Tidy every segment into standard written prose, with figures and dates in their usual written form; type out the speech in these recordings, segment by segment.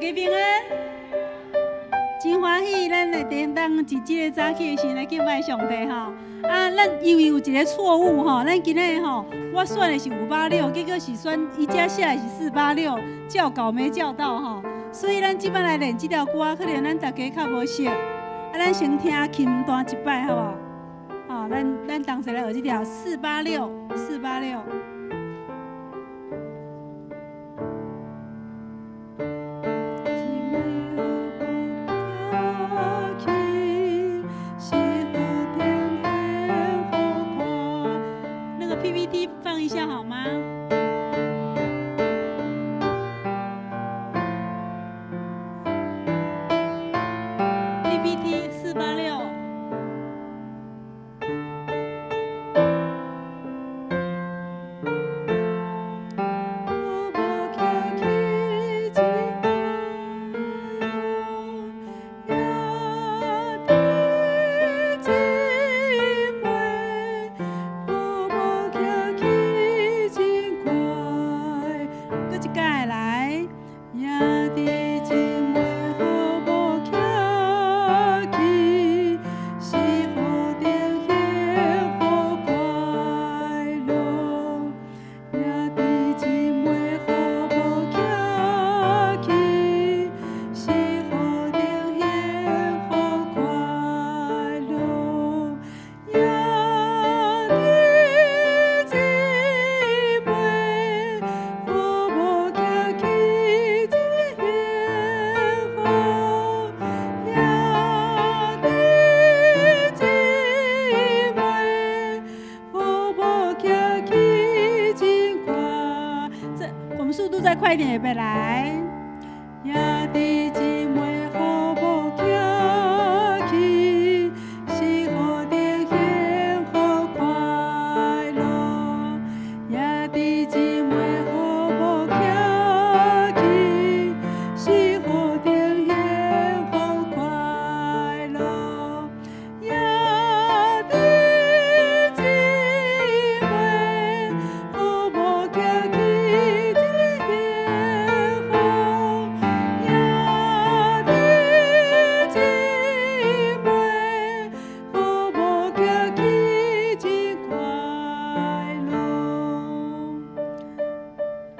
家平安，真歡喜，咱會當佇這个早起的時來敬拜上帝吼。啊，咱因為有一个錯誤吼，咱今仔吼，我選的是586，結果是選伊遮寫的是486，校稿沒校到吼，所以咱這擺來練這條歌，可能咱大家較無熟。啊，咱先聽琴彈一擺，好無？好，咱同齊來學這條四八六，四八六。那個 PPT 放一下好嗎？PPT 486。快點，預備來。兄弟姊妹好無徛起，是何等幸福快樂。兄弟姊妹好無徛起，是何等幸福快樂。兄弟姊妹好無徛起。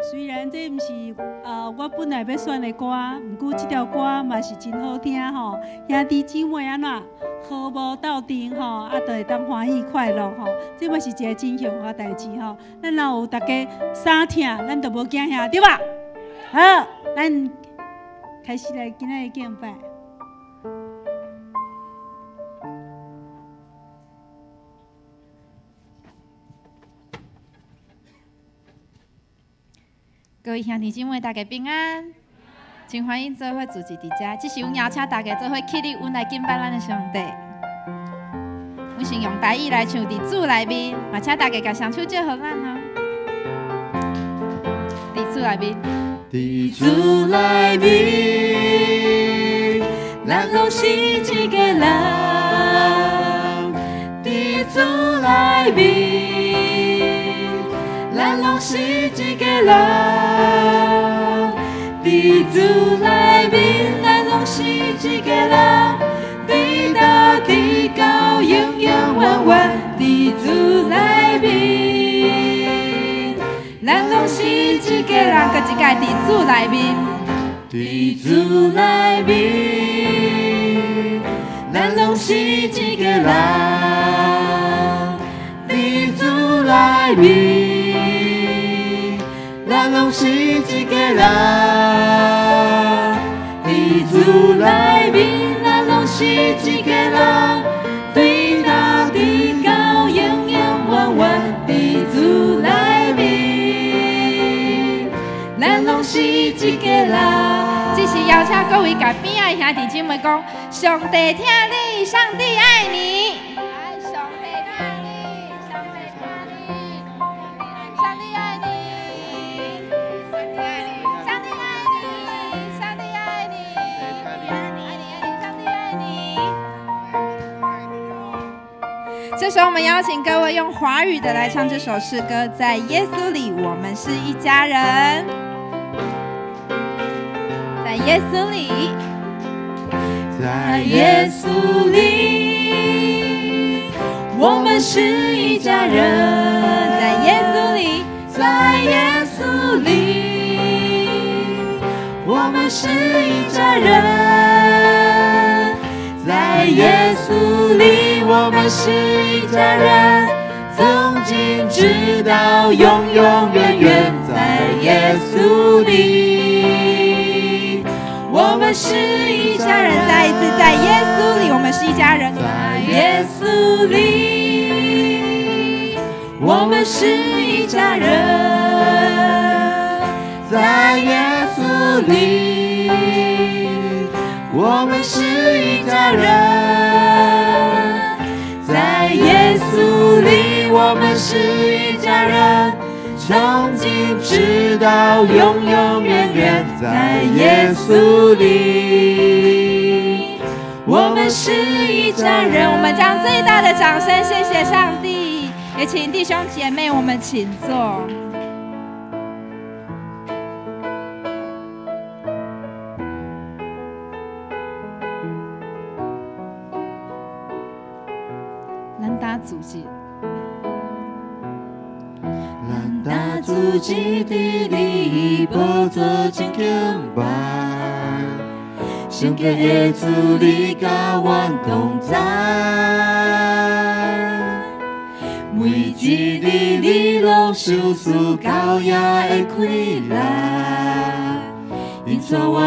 雖然這毋是我本來欲選的歌，毋過這條歌嘛是真好聽吼。兄弟姊妹按怎和睦鬥陣吼，啊，就會當歡喜快樂吼。這嘛是一个真幸福的代誌吼。咱若有大家相疼，咱就無驚嚇，對吧？好，咱開始來今仔的敬拜。各位兄弟姊妹，大家平安，真歡喜做伙聚集佇遮。這是阮邀請大家做伙起立，阮來敬拜咱的上帝。阮先用台語來唱佇主內面，嘛請大家共雙手借予咱哦。佇主內面，佇主內面，咱攏是一家人。佇主內面，咱攏是一家人。佇主內面，咱攏是一家人。直到直到永永遠遠，佇主內面，咱攏是一家人。閣一擺，佇主內面，佇主內面，咱攏是一家人。佇主內面，咱攏是一家人。佇主內面，咱攏是一家人。對頭直到永永遠遠，佇主內面，咱攏是一家人。這是邀請各位共邊仔的兄弟姊妹講：上帝疼你，上帝愛你。上帝疼你，上帝疼你，上帝愛你，上帝愛你，上帝愛你，愛你愛你，上帝愛你。這時候，我們邀請各位用華語的來唱這首詩歌，在耶穌裡，我們是一家人。在耶耶稣里，在耶稣里，我们是一家人。在耶稣里，在耶稣里，我们是一家人。在耶稣里，我们是一家人，从今直到永永远远。在耶稣里，我们是一家人。再一次，在耶稣里，我们是一家人。在耶稣里，我们是一家人。在耶稣里，我们是一家人。在耶稣里，我们是一家人，从今直到永永远远。在耶稣里，我们是一家人。我们将最大的掌声，谢谢上帝，也请弟兄姐妹我们请坐。咱打组织，咱打组织伫你宝座前敬拜，圣洁的主你佮阮同在，每一日你拢赏赐高雅的快乐，伊带我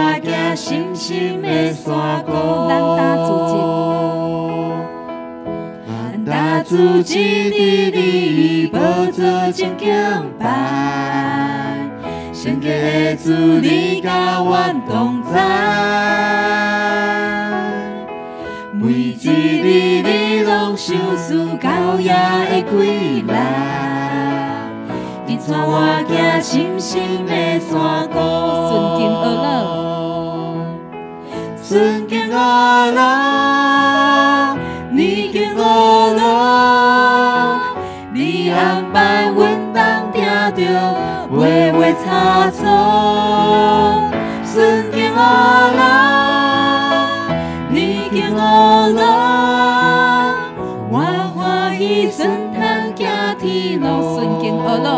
行深深的山谷。咱打组织。咱主只伫你宝座前敬拜，圣洁的主你佮阮同在，每一日你拢赏赐高雅的快乐，伊带我行深深的山谷。顺经学乐，顺经学乐。你经学乐，你安排阮当听著话话差错。顺经学乐，你经学乐，我欢喜顺通行天路。顺经学乐，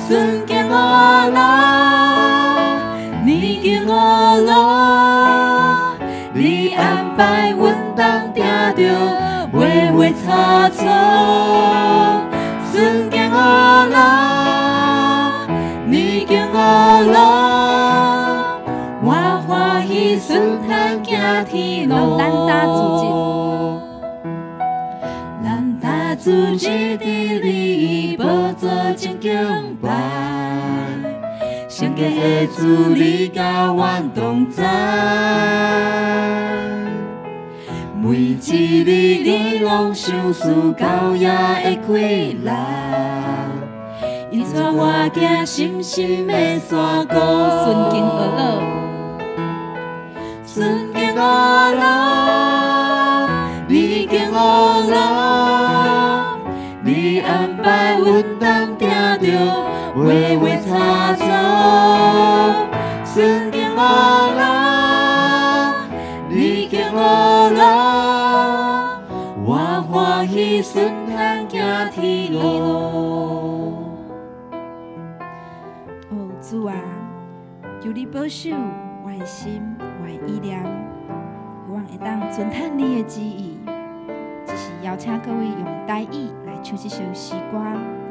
顺经学乐，你经学乐。你安排阮当听著话话差错，顺经学乐，你经学乐，我欢喜顺通行天路。咱打组织，咱打组织伫你宝座前敬拜，圣洁的主你佮阮同在，每一日你拢赏赐高雅的快乐，伊带我行深深的山谷。顺经学乐，顺经学乐，你经学乐，你安排阮当听著话话差错。顺经学乐，你经学乐，我欢喜顺通行天路。哦，主啊，求你保守我的心，我的意念，予阮会当遵行你的旨意。只是邀请各位用台语来唱这首诗歌，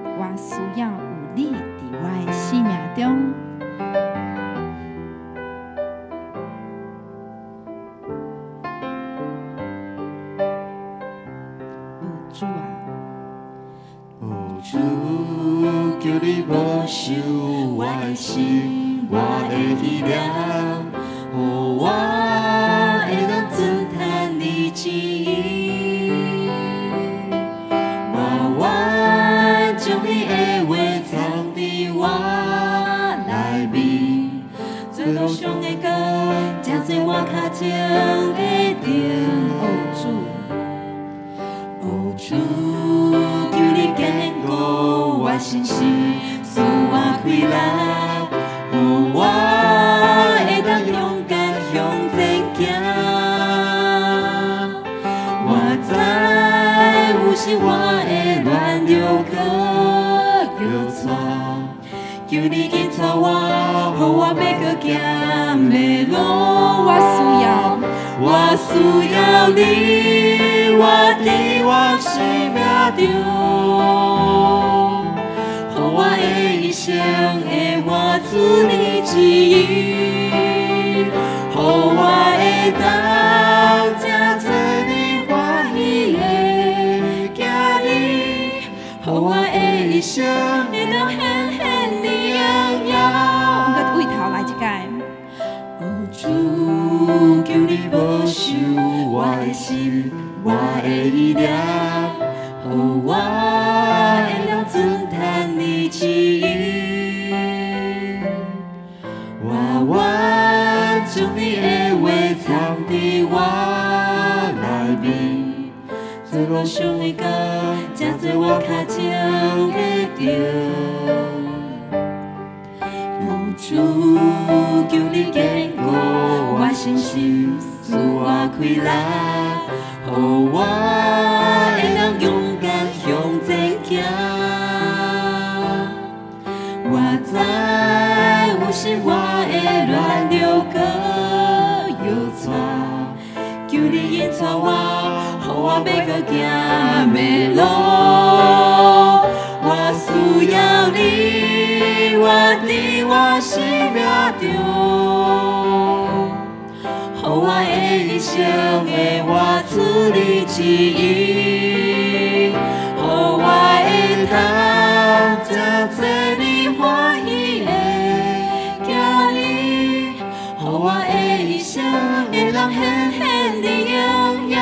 我需要有你伫我的生命中。哦，主啊，哦，主，求你保守我的心，我的意念，予我会当遵行你旨意。我愿将你的话藏伫我内面，做路上的光，照在我脚前的灯。哦，主，哦，主，求你坚固我信心，赐我气力，予我的路。我需要，我需要你，活佇我生命中，予我的一生會活出你旨意，予我會當成做你歡喜的囝兒，予我的一生會當顯現你榮耀。阮閣對頭來一擺。哦，主，求你保守我的心，我的意念，予我會當遵行你旨意。我願將你的話藏佇我內面，做路上的光，才做我跤前的燈。哦，主，求你堅固我信心，賜我氣力，予我會當勇敢向前行。我知有時我會亂流閣搖掣，求你引帶我，予我欲閣行的路。我需要你，活佇我生命中，予我的一生會活出你旨意，予我會通成做你歡喜的囝兒，予我的一生會當顯現你榮耀。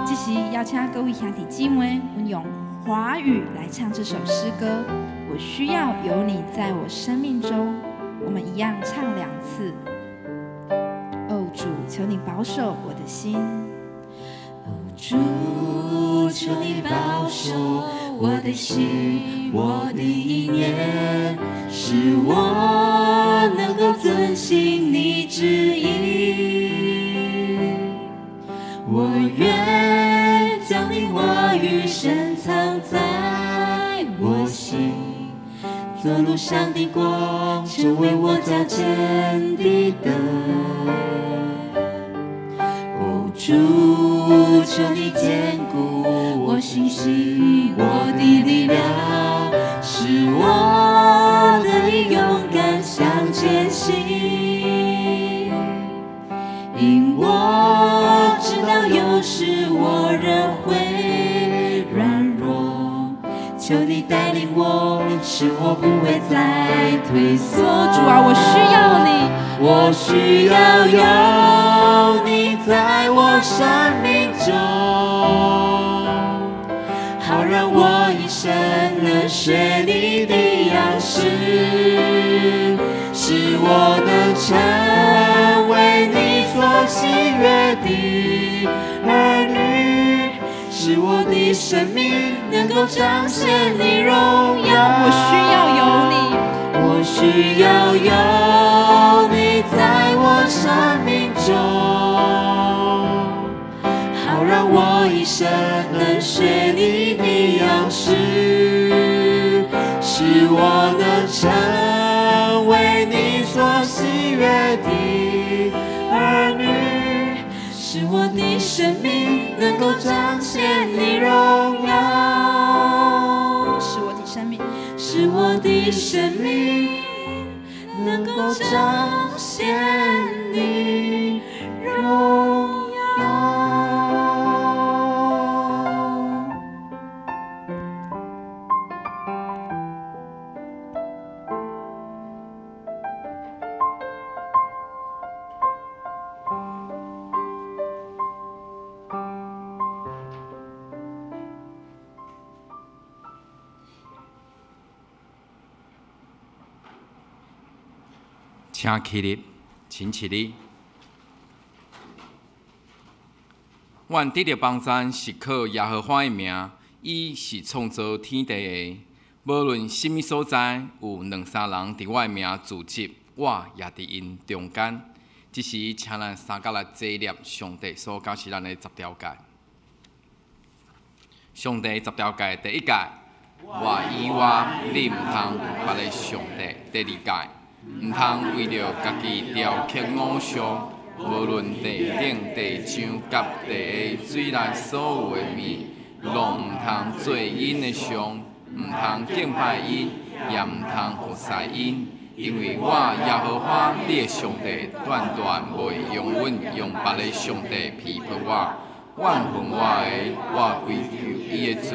這時邀請各位兄弟姊妹，阮用華語來唱這首詩歌。我需要有你在我生命中，我們一樣唱兩次。哦，主，求你保守我的心。哦，主，求你保守我的心，我的意念，使我能夠遵行你旨意。我願將你話語深藏在我心，做路上的光，成為我腳前的燈。哦，主，求你堅固我信心，我的力量，使我得以勇敢向前行。因我知道有時我仍會軟弱，求你帶領我，使我不會再退縮。主啊，我需要你，我需要有你在我生命中，好讓我一生能學你的樣式，使我能成為你所喜悅的兒女，使我的生命能夠彰顯你榮耀。我需要有你，我需要有你在我生命中，好讓我一生能學你的樣式，使我能成為你所喜悅的兒女，使我的生命能夠彰顯你榮耀。使我的生命，使我的生命能夠彰顯你榮耀。請起立，請起立。願得著幫贊是靠耶和華的名，伊是創造天地的。無論啥物所在，有兩三人佇我的名聚集，我也佇𪜶中間。這時，請咱三甲來齊念上帝所教示咱的十條誡。上帝十條誡第一誡，我以外你毋通有別个上帝。第二誡，毋通為著家己雕刻偶像，無論地頂、地上佮地下水內所有的物，攏毋通做𪜶的像，毋通敬拜𪜶，也毋通服侍𪜶。因為我耶和華你的上帝，斷斷袂容忍用別个上帝批評我，怨恨我的，我歸咎伊的罪，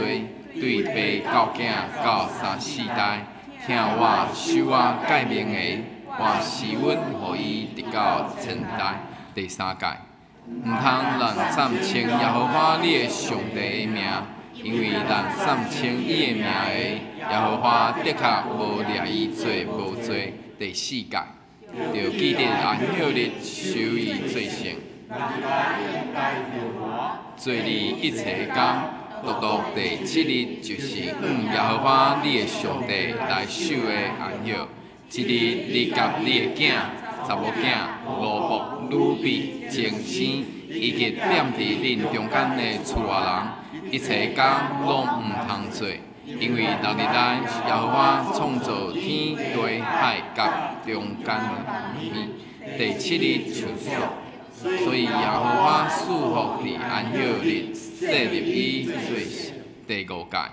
對爸到囝到三四代。疼我守我誡命的，我施恩予伊直到千代。第三誡，毋通濫讚稱耶和華你的上帝的名，因為濫讚稱伊的名的，耶和華的確無掠伊做無罪。第四誡，著記得安息日，守伊做聖，做你一切工。獨獨第七日就是向耶和華你的上帝來守的安息。這日你佮你的囝、查某囝、奴僕、女婢、童生，以及踮佇恁中間的厝外人，一切工攏毋通做，因為六日內耶和華創造天地海佮中間的物，第七日就歇。所以耶和華賜福佇安息日，設立伊做聖。第五誡，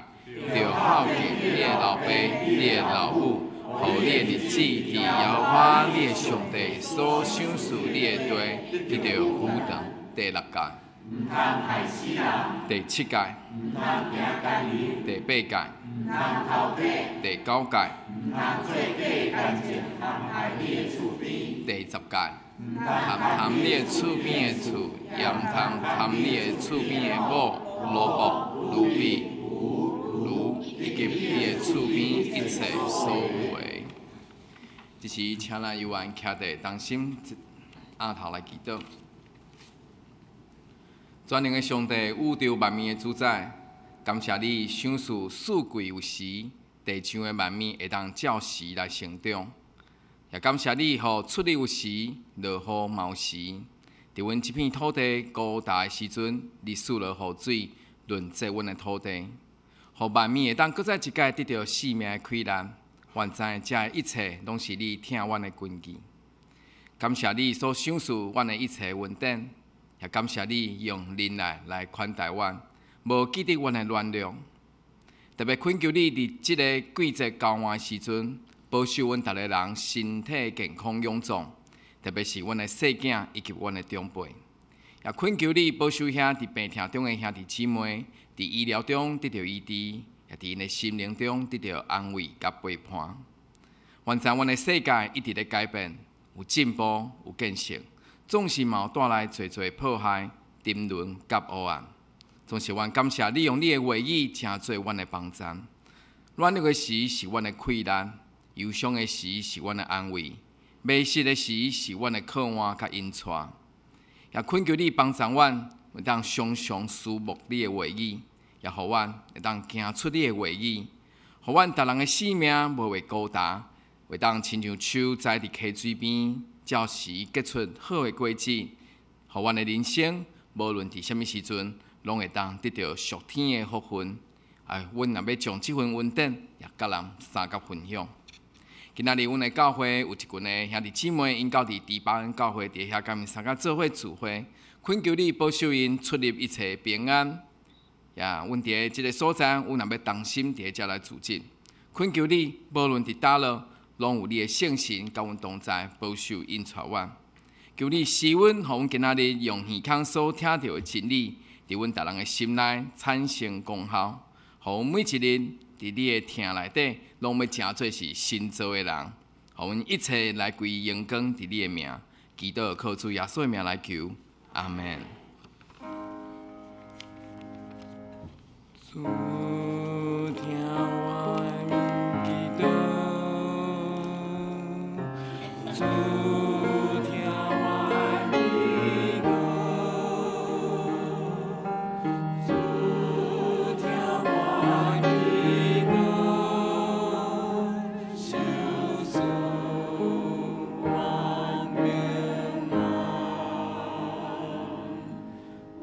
著孝敬你的老爸、你的老母，予你的日子佇耶和華你的上帝所賞賜你的地得著久長。第六誡，第七誡，第八誡，第九誡，第十誡，毋通貪你的厝邊的厝，也毋通貪你的厝邊的某、奴僕、奴婢、驢，以及你的厝邊一切所有的。這時，請咱有緣徛佇同心額頭來祈禱。全能的上帝，宇宙萬物的主宰，感謝你賞賜四季有時，地上的萬物會當照時來成長。也感謝你，予出日有時，落雨嘛有時。佇阮這片土地孤單的時陣，你賜落雨水，潤澤阮的土地，予萬物會當閣再一擺得著生命的氣力。阮知這一切攏是你疼阮的根據。感謝你所賞賜阮的一切恩典，也感謝你用忍耐來寬待阮，無記得阮的軟弱。特別懇求你佇這个季節交換的時陣，保守阮逐个人身體健康勇壯，特別是阮的細囝以及阮的長輩。也懇求你保守遐佇病痛中的兄弟姊妹，佇醫療中得著醫治，也佇𪜶的心靈中得著安慰佮陪伴。阮知阮的世界一直咧改變，有進步，有建設，總是嘛有帶來濟濟破壞、沉淪佮黑暗。總是阮感謝你用你的話語，成做阮的幫贊。軟弱的時是阮的氣力，憂傷的時是阮的安慰，迷失的時是阮的靠岸佮引帶。也懇求你幫助阮，會當常常思慕你的話語，也予阮會當行出你的話語，予阮逐人的生命袂會孤單，會當親像樹栽佇溪水邊，照時結出好的果子，予阮的人生無論佇啥物時陣，攏會當得著屬天的福分。啊，阮若欲將這份恩典，也佮人相佮分享。今仔日阮的教會有一群的兄弟姊妹，𪜶到佇豬巴恩教會佇遐佮𪜶相佮做伙聚會，懇求你保守𪜶出入一切平安。也，阮佇這个所在，阮若欲同心佇遮來聚集，懇求你，無論佇佗落，攏有你的聖神佮阮同在，保守引帶阮。求你賜阮，予阮今仔日用耳孔所聽著的真理，佇阮逐人的心內產生功效，予阮每一日佇你的疼內底，攏欲成做是新造的人，予阮一切來歸榮光佇你的名，祈禱靠主耶穌的名來求，阿門。主聽我祈禱，主聽我祈禱，主聽我祈禱，求賜我平安。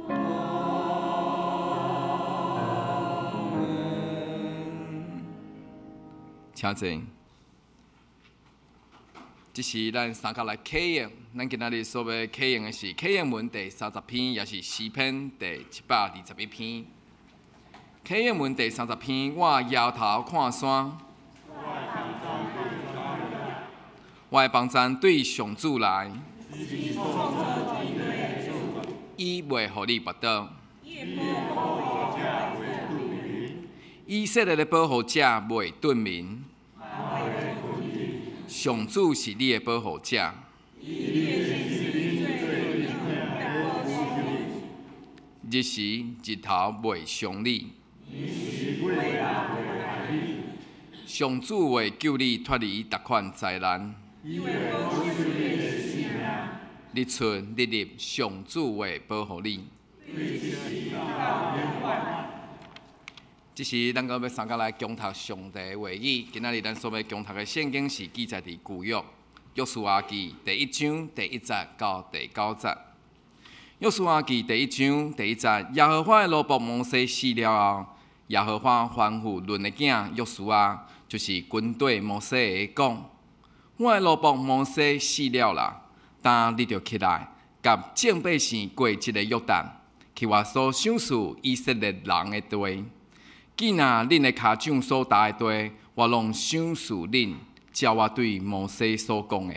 阿門。請坐。這是咱三甲來啟應，咱今仔日所欲啟應的是啟應文第30篇，也是詩篇第121篇。啟應文第三十篇，我搖頭看山，我的幫贊對上主來，伊袂予你跋倒，以色列的保護者袂頓眠。上主是你的保護者，日時日頭袂傷你，上主會救你脫離逐款災難。日出日入，上主會保護你。這時，咱閣欲相共來恭讀上帝的話語。今仔日咱所欲恭讀的聖經是記載佇舊約約書亞記第一章第一節到第九節。約書亞記第一章第一節，耶和華的奴僕摩西死了後，耶和華吩咐嫩的囝約書亞，就是軍隊摩西的講：我的奴僕摩西死了啦，今你著起來，共眾百姓過這个約旦，去我所賞賜以色列人的地。既若恁的跤掌所踏的地，我攏賞賜恁，照我對摩西所講的。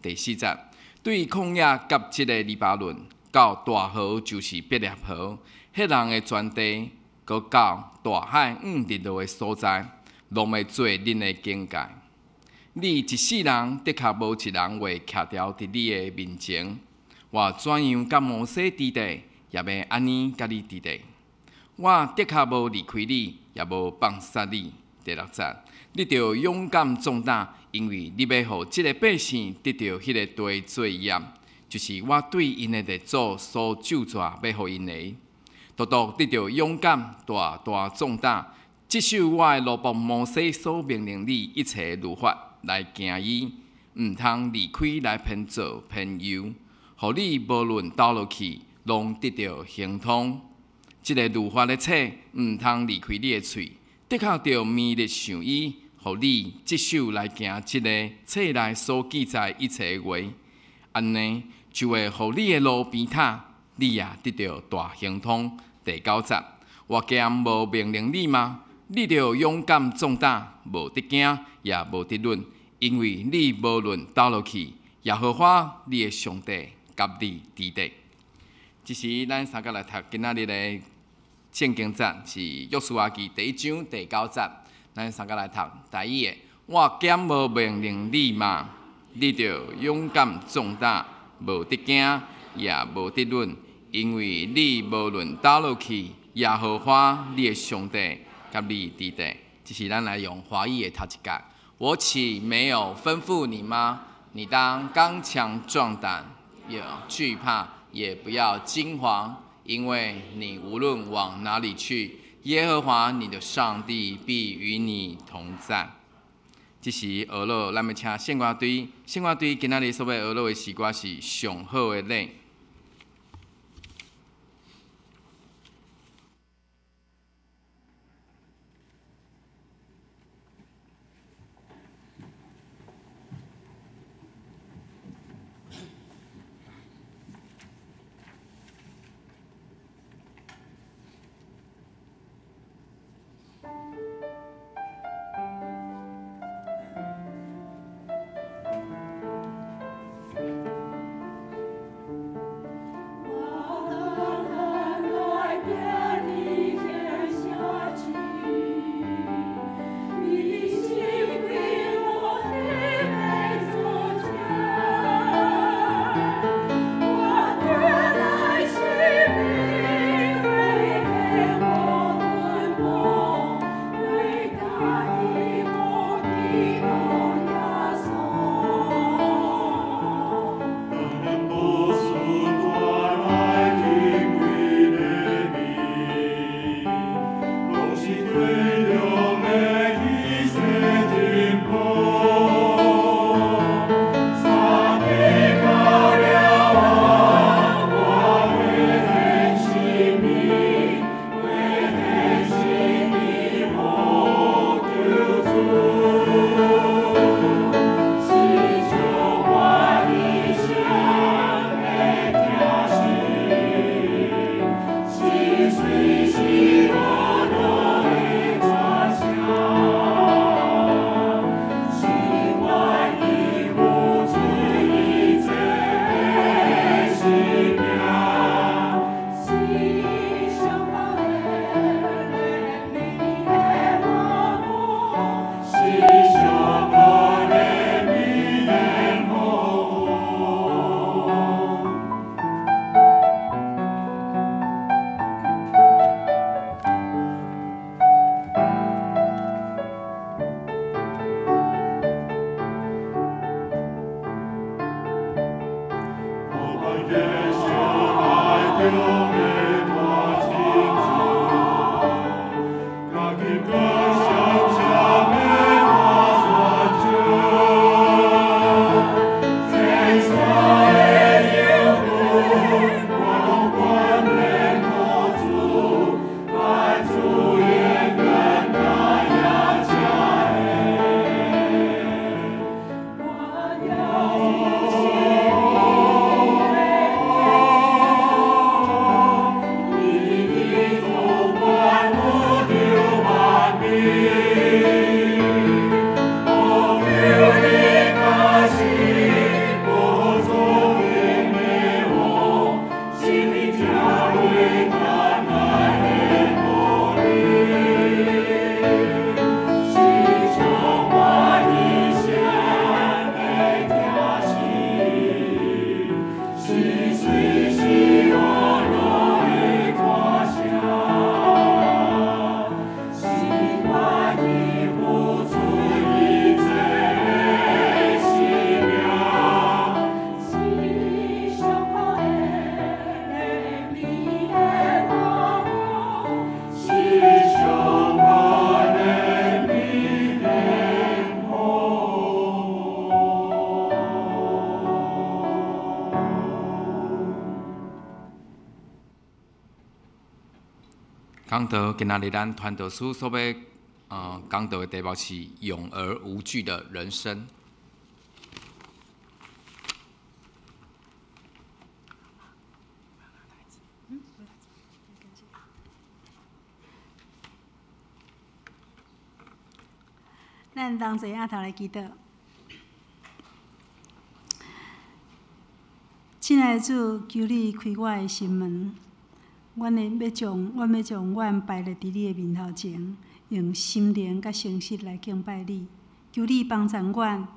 第四節，對曠野佮這个黎巴嫩到大河，就是伯納河，彼人的全地，閣到大海往日落的所在，攏欲做恁的境界。你一世人的確無一人會徛牢佇你的面前。我怎樣佮摩西佇咧，也欲按呢佮你佇咧。我的確無離開你，也無放殺你。第六節，你著勇敢壯膽，因為你欲予這个百姓得著彼个地做業，就是我對𪜶的列祖所咒詛欲予𪜶的。獨獨你著勇敢，大大壯膽，執守我的奴僕摩西所命令你一切律法來行伊，毋通離開來偏左偏右，予你無論佗落去，攏得著亨通。這个律法的冊毋通離開你的喙，的確著暝日想伊，予你執守來行這个冊內所記載一切話，按呢就會予你的路平坦，你也得著大亨通。第九節，我敢無命令你嗎？你著勇敢壯膽，無得驚，也無得慄，因為你無論佗落去，耶和華你的上帝佮你佇咧。這時，咱三個來讀今仔日的聖經節，是約書亞記第一章第九節。咱三個來讀台語的。我敢無命令你嗎？你著勇敢壯膽，無得驚，也無得慄，因為你無論佗落去，耶和華你的上帝佮你佇咧。這是咱來用華語的讀一遍。我豈沒有吩咐你嗎？你當剛強壯膽，別懼怕，也不要驚惶，因為你無論往哪裡去，耶和華你的上帝必與你同在。這時，學樂，咱欲請聖歌隊，聖歌隊今仔日所欲學樂的詩歌是上好的禮。講道今仔日咱傳道師所欲講道的題目是勇而無懼的人生。咱同齊阿頭來祈禱。親愛的主，求你開我的心門，阮欲將阮擺列佇你的面頭前，用心靈佮誠實來敬拜你。求你幫助阮，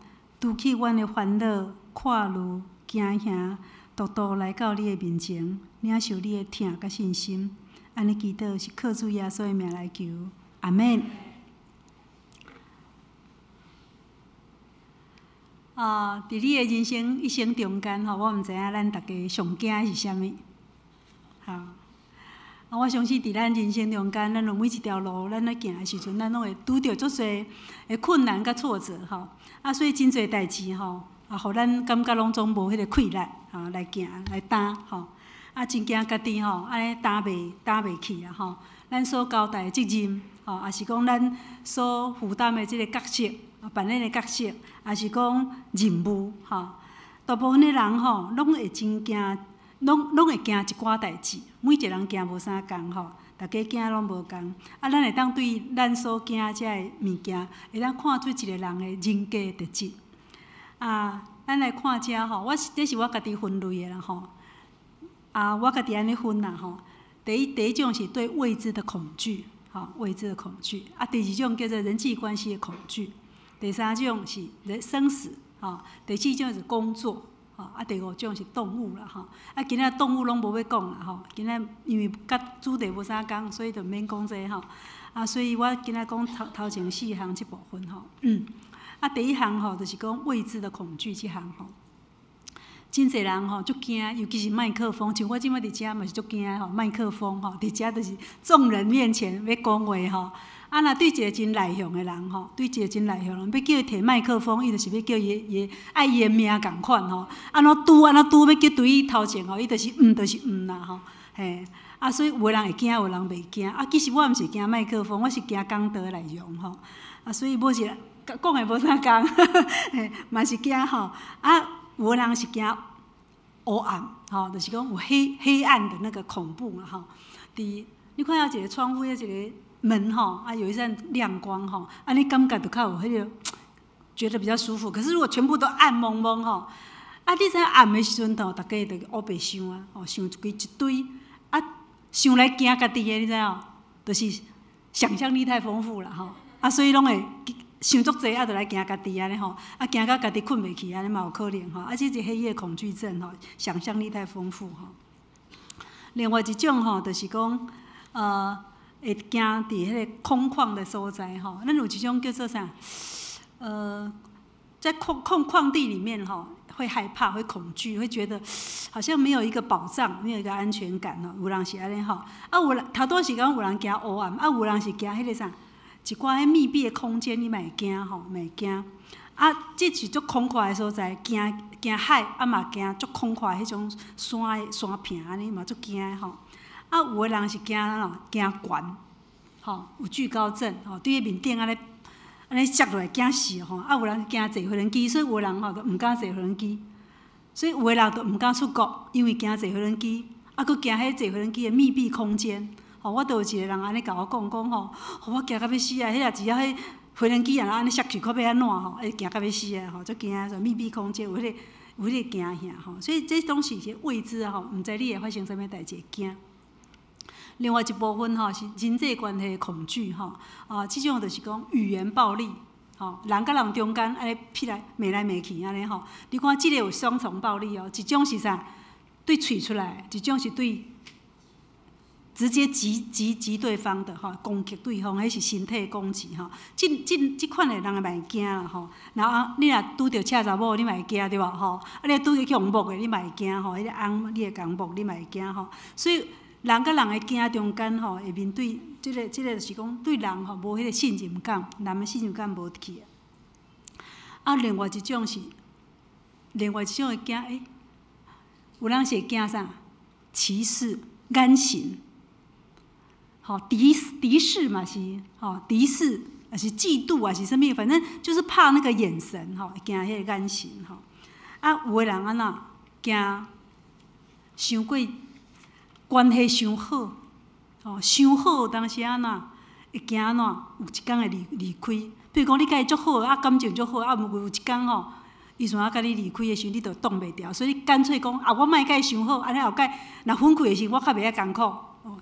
除去阮的煩惱、掛慮、驚嚇，獨獨來到你的面前，領受你的疼佮信心。按呢祈禱是靠主耶穌的名來求，阿們。啊！佇你的人生一生中間吼，我毋知影咱逐家上驚的是啥物。吼，啊，我相信佇咱人生中間，咱有每一條路，咱咧行的時陣，咱攏會拄著足濟的困難佮挫折吼。啊，所以真濟代誌吼，啊，予咱感覺攏總無彼個氣力吼來行來擔吼。啊，真驚家己吼，按呢擔袂起啊吼。咱所交代的責任吼，抑是講咱所負擔的這個角色。扮演的角色，抑是講任務吼，大部分的人吼，攏會真驚，攏會驚一寡代誌。每一個人驚無相仝吼，逐家驚攏無仝。啊，咱會當對咱所驚這个物件，會當看出一個人的人格特質。啊，咱來看這吼，這是我家己分類的啦吼。啊，我家己按呢分啦吼。第一種是對未知的恐懼，吼，未知的恐懼。啊，第二種叫做人際關係的恐懼。第三種是人生死，吼；第四種是工作，吼；啊，第五種是動物啦，吼。啊，今仔動物攏無欲講啦，吼。今仔因為佮主題無啥仝，所以就免講這個吼。啊，所以我今仔講頭前四項這部分吼。啊，第一項吼，就是講未知的恐懼這項吼。真濟人吼足驚，尤其是麥克風，像我這擺佇遮嘛是足驚吼，麥克風吼，佇遮就是眾人面前欲講話吼。啊，若對一個真內向的人吼，對一個真內向的人，欲叫伊提麥克風，伊就是欲叫伊愛伊的命仝款吼。按怎拄按怎拄，欲叫對伊頭前吼，伊就是毋就是毋啦吼。嘿，啊，所以有的人會驚，有的人袂驚。啊，其實我毋是驚麥克風，我是驚講道的內容吼。啊，所以無是講的無啥仝，嘿，嘛是驚吼。啊，有的人是驚黑暗，吼，就是講有黑暗的那個恐怖啦吼。佇你看著一個窗戶，一個門吼，啊，有一陣亮光吼，啊，你感覺就較有彼個覺得比較舒服。可是如果全部都暗濛濛吼，啊，你知影暗的時陣吼，逐家就烏白想啊，吼，想一堆，啊，想來驚家己的，你知影？就是想像力太豐富啦吼，啊，所以攏會想足濟，啊，就來驚家己按呢吼，啊，驚到家己睏袂去按呢嘛有可能吼，啊，這是黑夜恐懼症吼，想像力太豐富吼。另外一種吼，就是講，會驚佇彼個空曠的所在吼，咱有一種叫做啥？在空旷地裡面吼，會害怕，會恐懼，會覺得好像沒有一個保障，沒有一個安全感吼。有人是按呢吼，啊有人頭拄是講有人驚黑暗，啊有人是驚彼個啥，一寡彼密閉的空間，伊嘛會驚吼，嘛會驚。啊，這是足空曠的所在，驚驚海，啊嘛驚足空曠彼種山的山坪按呢嘛足驚的吼。啊，有的人是驚按怎？驚懸，吼，有懼高症，吼，對彼面頂按呢按呢摔落來驚死吼。啊，有人驚坐飛機，所以有的人吼就毋敢坐飛機。所以有的人就毋敢出國，因為驚坐飛機，啊，閣驚彼坐飛機的密閉空間。吼，我都有一個人按呢共我講講吼，我驚甲欲死啊！彼若只要彼飛機啊按呢摔去，看欲按怎吼，會驚甲欲死啊！吼，足驚說密閉空間有彼個有彼個驚嚇吼，所以這攏是一些未知吼，毋知你會發生啥物代誌會驚。另外一部分吼是人際關係的恐懼吼，啊，這種就是講語言暴力，吼，人佮人中間按呢批來罵來罵去按呢吼，你看這个有雙重暴力哦，一種是啥？對喙出來，一種是對直接擊對方的吼，攻擊對方，彼是身體攻擊吼。這款的人嘛會驚啦吼。然後你若拄著車查某，你嘛會驚對無吼？啊，你若拄著去予摸的，你嘛會驚吼。彼個翁你會共摸，你嘛會驚吼。所以人佮人的驚中間吼，會面對這個就是講對人吼無彼個信任感，人的信任感無去。啊，另外一種是，另外一種會驚，欸，有人是會驚啥？歧視、眼神。吼，敵視嘛是，吼，敵視，抑是嫉妒啊，是啥物？反正就是怕那個眼神，吼，驚彼個眼神，吼。啊，有的人按怎驚傷過關係傷好，吼，傷好當時按怎會驚按怎有一工會離開。比如講，你佮伊足好，啊感情足好，啊有一工吼，伊想欲佮你離開的時陣，你就擋袂牢，所以你乾脆講啊，我莫佮伊傷好，按呢後蓋若分開的時，我較袂遐艱苦。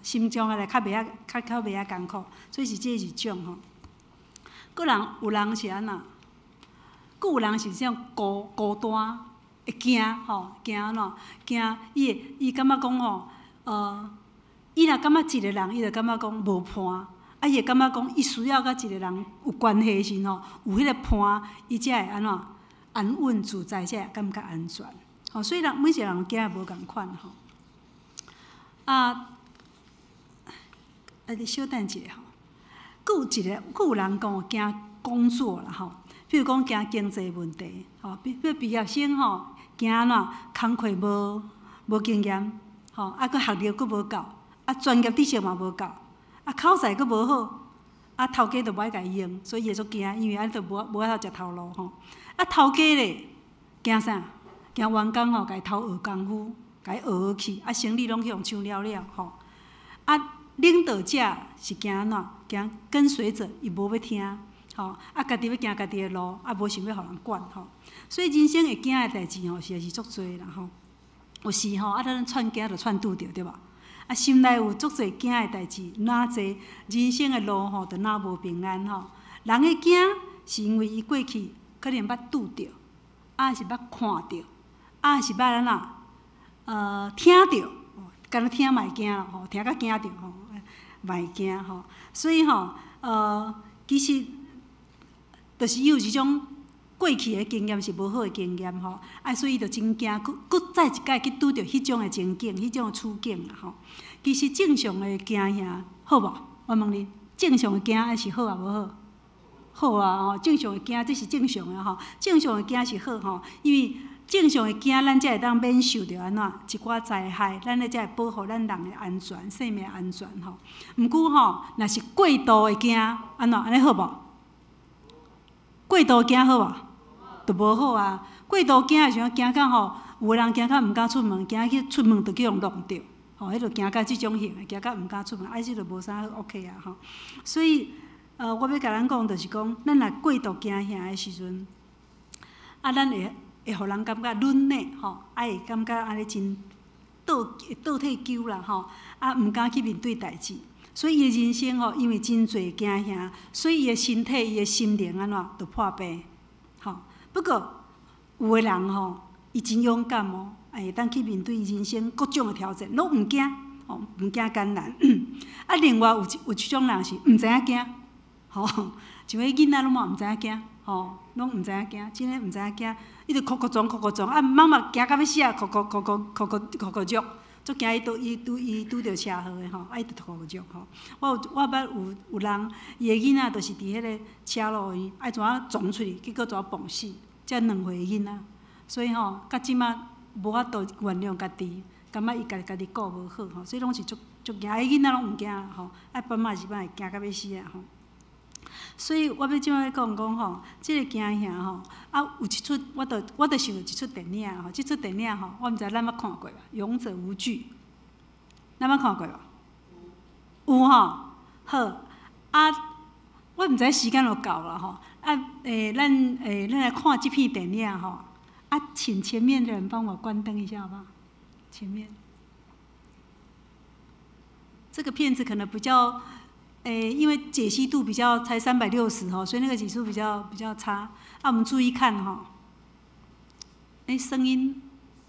心中來較袂遐較袂遐艱苦，所以是這一種吼。閣人有人是按怎？閣有人是這種孤單，會驚吼，驚按怎？驚伊會伊感覺講吼，伊若感覺一個人，伊就感覺講無伴，啊，伊會感覺講，伊需要佮一個人有關係的時陣吼，有彼個伴，伊才會按怎安穩自在，才會感覺安全。吼，所以人每一個人驚的無仝款吼。啊。啊，你小等一下吼，閣有一個，閣有人講驚工作啦吼，比如講驚經濟問題，吼，比如畢業生吼，驚按怎工課無經驗，吼，啊，閣學歷閣無夠，啊，專業知識嘛無夠，啊，口才閣無好，啊，頭家就無愛共伊用，所以伊會足驚，因為按呢就無法度食頭路吼。啊，頭家咧驚啥？驚員工吼共伊偷學功夫，共伊學學去，啊，生理攏去予搶了了吼。啊，領導者是驚按怎？驚跟隨者伊無欲聽，吼，啊，家己欲行家己的路，啊，無想欲予人管吼。所以人生會驚的代誌吼，實在是足濟啦吼。有時吼，啊，咱串驚就串拄著對無？啊，心內有足濟驚的代誌，若濟人生的路吼，就若無平安吼。人會驚，是因為伊過去可能捌拄著，啊是捌看著，啊是捌按怎？聽著，敢若聽嘛會驚啦吼，聽甲驚著吼，嘛會驚吼。所以吼，其實就是伊有一種過去的經驗是無好的經驗吼，啊，所以伊就真驚，閣閣再一擺去拄著彼種的情景、彼種的處境啦吼。其實正常的驚嚇好無？我問你，正常的驚是好抑無好？好啊吼，正常的驚這是正常的吼，正常的驚是好吼，因為正常的驚，咱才會當免受著按怎一寡災害，咱咧才會保護咱人的安全、生命安全吼。毋過吼，若是過度的驚，按怎按呢好無？過度驚好無？就無好啊！過度驚的時陣，驚到吼，有的人驚到毋敢出門，驚去出門就去予弄著，吼，彼就驚到這種型的，驚到毋敢出門，啊，這就無啥 OK 啊吼。所以，我欲共咱講，就是講，咱若過度驚嚇的時陣，啊，咱會予人感覺軟呢，吼，啊，會感覺按呢真倒退勼啦，吼，啊，毋敢去面對代誌。所以伊的人生吼，因為真濟驚嚇，所以伊的身體、伊的心靈按怎，就破病，吼。不過有的人吼，伊真勇敢哦，會當去面對人生各種的挑戰，攏毋驚，吼，毋驚艱難。啊，另外有一種人是毋知影驚，吼，像彼囡仔攏嘛毋知影驚，吼，攏毋知影驚，真的毋知影驚。伊就哭哭撞哭哭撞，啊，媽媽驚甲欲死啊，哭哭哭哭哭哭哭哭足，足驚伊拄伊拄伊拄著車禍的吼，啊，伊就哭哭足吼。我有我捌有有人，伊的囡仔就是佇彼个車路邊，愛怎啊撞出去，結果怎啊碰死，才2歲的囡仔。所以吼，到這馬無法度原諒家己，感覺伊家家己顧無好吼，所以攏是足足驚，伊囡仔攏毋驚吼，啊，爸媽是擺會驚甲欲死啊吼。所以我欲這擺講講吼，這个驚嚇吼，啊，有一齣我著我著想著一齣電影吼，這齣電影吼，我毋知咱捌看過無，《勇者無懼》，咱捌看過無？有吼，好，啊，我毋知時間有夠啦吼，啊，咱咱來看這片電影吼，啊，請前面的人幫我關燈一下好不好？前面，這個片子可能比較。因為解析度比較才360吼，所以那個解析度比較差。啊，我們注意看哈。聲音。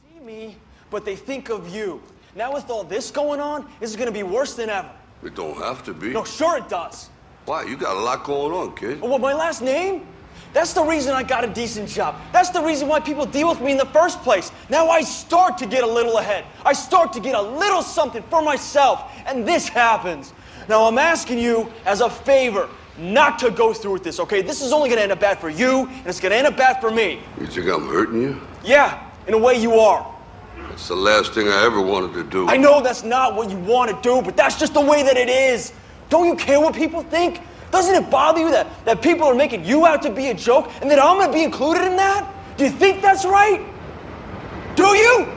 See me, but they think of you. Now with all this going on, this is going to be worse than ever. It don't have to be. No, sure it does. Why? You got a lot going on, kid. What, my last name? That's the reason I got a decent job. That's the reason why people deal with me in the first place. Now I start to get a little ahead. I start to get a little something for myself, and this happens. Now I'm asking you as a favor not to go through with this, okay? This is only gonna end up bad for you, and it's gonna end up bad for me. You think I'm hurting you? Yeah, in a way you are. That's the last thing I ever wanted to do. I know that's not what you want to do, but that's just the way that it is. Don't you care what people think? Doesn't it bother you that people are making you out to be a joke and that I'm gonna be included in that? Do you think that's right? Do you?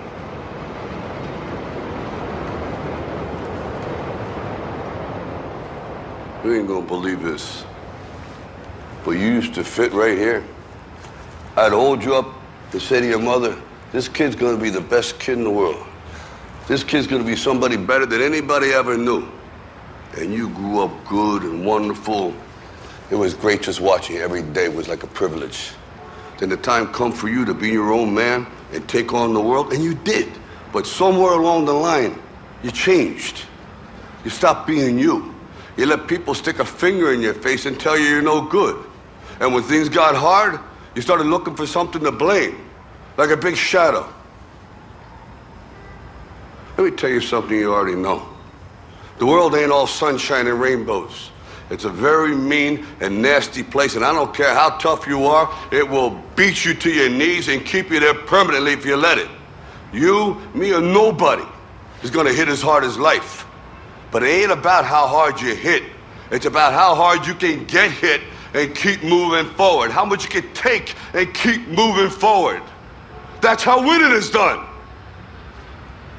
You ain't gonna believe this, but you used to fit right here. I'd hold you up and say to your mother, this kid's gonna be the best kid in the world. This kid's gonna be somebody better than anybody ever knew. And you grew up good and wonderful. It was great just watching you every day was like a privilege. Then the time come for you to be your own man and take on the world, and you did. But somewhere along the line, you changed. You stopped being you. You let people stick a finger in your face and tell you you're no good. And when things got hard, you started looking for something to blame, like a big shadow. Let me tell you something you already know. The world ain't all sunshine and rainbows. It's a very mean and nasty place, and I don't care how tough you are, it will beat you to your knees and keep you there permanently if you let it. You, me, or nobody is gonna hit as hard as life. But it ain't about how hard you hit. It's about how hard you can get hit and keep moving forward. How much you can take and keep moving forward. That's how winning is done.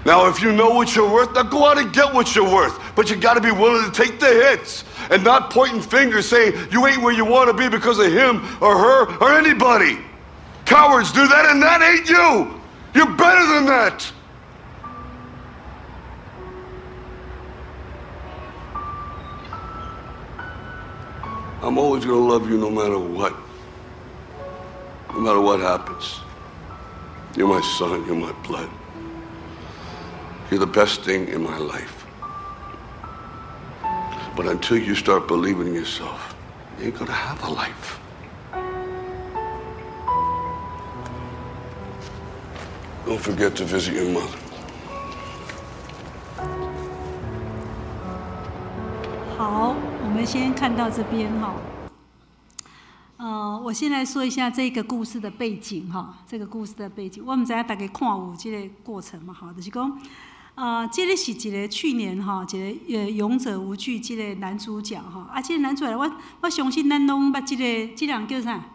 Now, if you know what you're worth, now go out and get what you're worth. But you gotta be willing to take the hits and not pointing fingers saying you ain't where you wanna be because of him or her or anybody. Cowards do that, and that ain't you. You're better than that. I'm always gonna love you no matter what. No matter what happens. You're my son, you're my blood. You're the best thing in my life. But until you start believing in yourself, you ain't gonna have a life. Don't forget to visit your mother. 好，我們先看到這邊哈。我先來說一下這個故事的背景哈。這個故事的背景，我毋知影大家看有這個過程嘛？哈，就是講，這個是一個去年哈，一個勇者無懼這個男主角哈。啊，這個男主角，我相信咱攏捌這個，這人叫啥？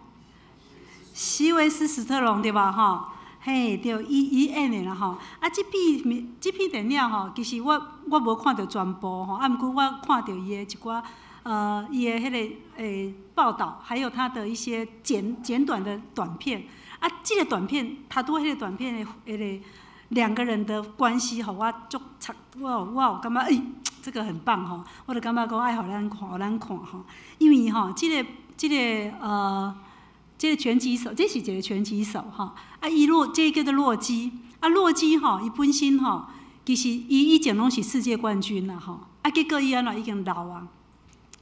席維斯史特龍對吧？哈，嘿，對，伊演的啦吼。啊，這片電影吼，其實我無看著全部吼，啊，毋過我看著伊的一寡伊的彼個報導，還有他的一些簡短的短片。啊，這個短片，他拄彼個短片的彼個兩個人的關係，予我足插，我有感覺，這個很棒吼，我就感覺講愛予咱看，予咱看吼，因為吼，這個拳擊手，這是一個拳擊手吼，啊，伊洛，這個叫做洛基，啊，洛基吼，伊本身吼，其實伊以前攏是世界冠軍啦吼，啊，結果伊按怎已經老啊，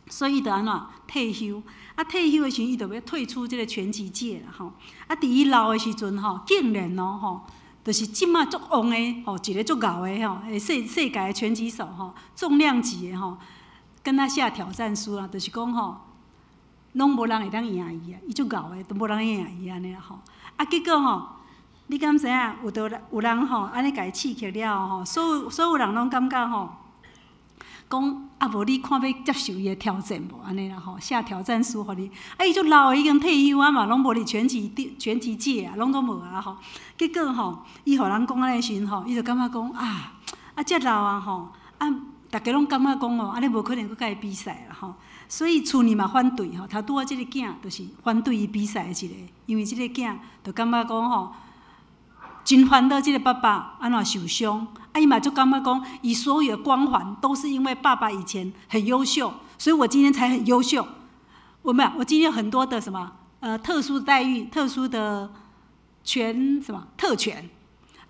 所以伊就按怎退休。啊，退休的時陣，伊就欲退出這个拳擊界啦吼。啊，佇伊老的時陣吼，竟然哦吼，就是這馬足旺的吼，一个足𠢕的吼，世界的拳擊手吼，重量級的吼，跟他下挑戰書啦，就是講吼，攏無人會當贏伊啊，伊足𠢕的，都無人會贏伊按呢啦吼。啊，結果吼，你敢知影？有著有人吼，按呢共伊刺激了吼，所有人攏感覺吼，講啊，無你看欲接受伊的挑戰無？按呢啦吼，下挑戰書予你。啊，伊足老的已經退休啊嘛，攏無佇拳擊界啊，攏總無啊吼。結果吼，伊予人講按呢時陣吼，伊就感覺講啊，啊遮老啊吼，啊，逐家攏感覺講哦，按呢無可能閣共伊比賽啦吼。所以厝裡嘛反對吼，頭拄仔這个囝就是反對伊比賽的一個，因為這個囝就感覺講吼，真煩惱這个爸爸按怎受傷，啊，伊嘛就感覺講，伊所有的光環都是因為爸爸以前很優秀，所以我今天才很優秀。我沒有，我今天有很多的什麼特殊待遇、特殊的權什麼特權，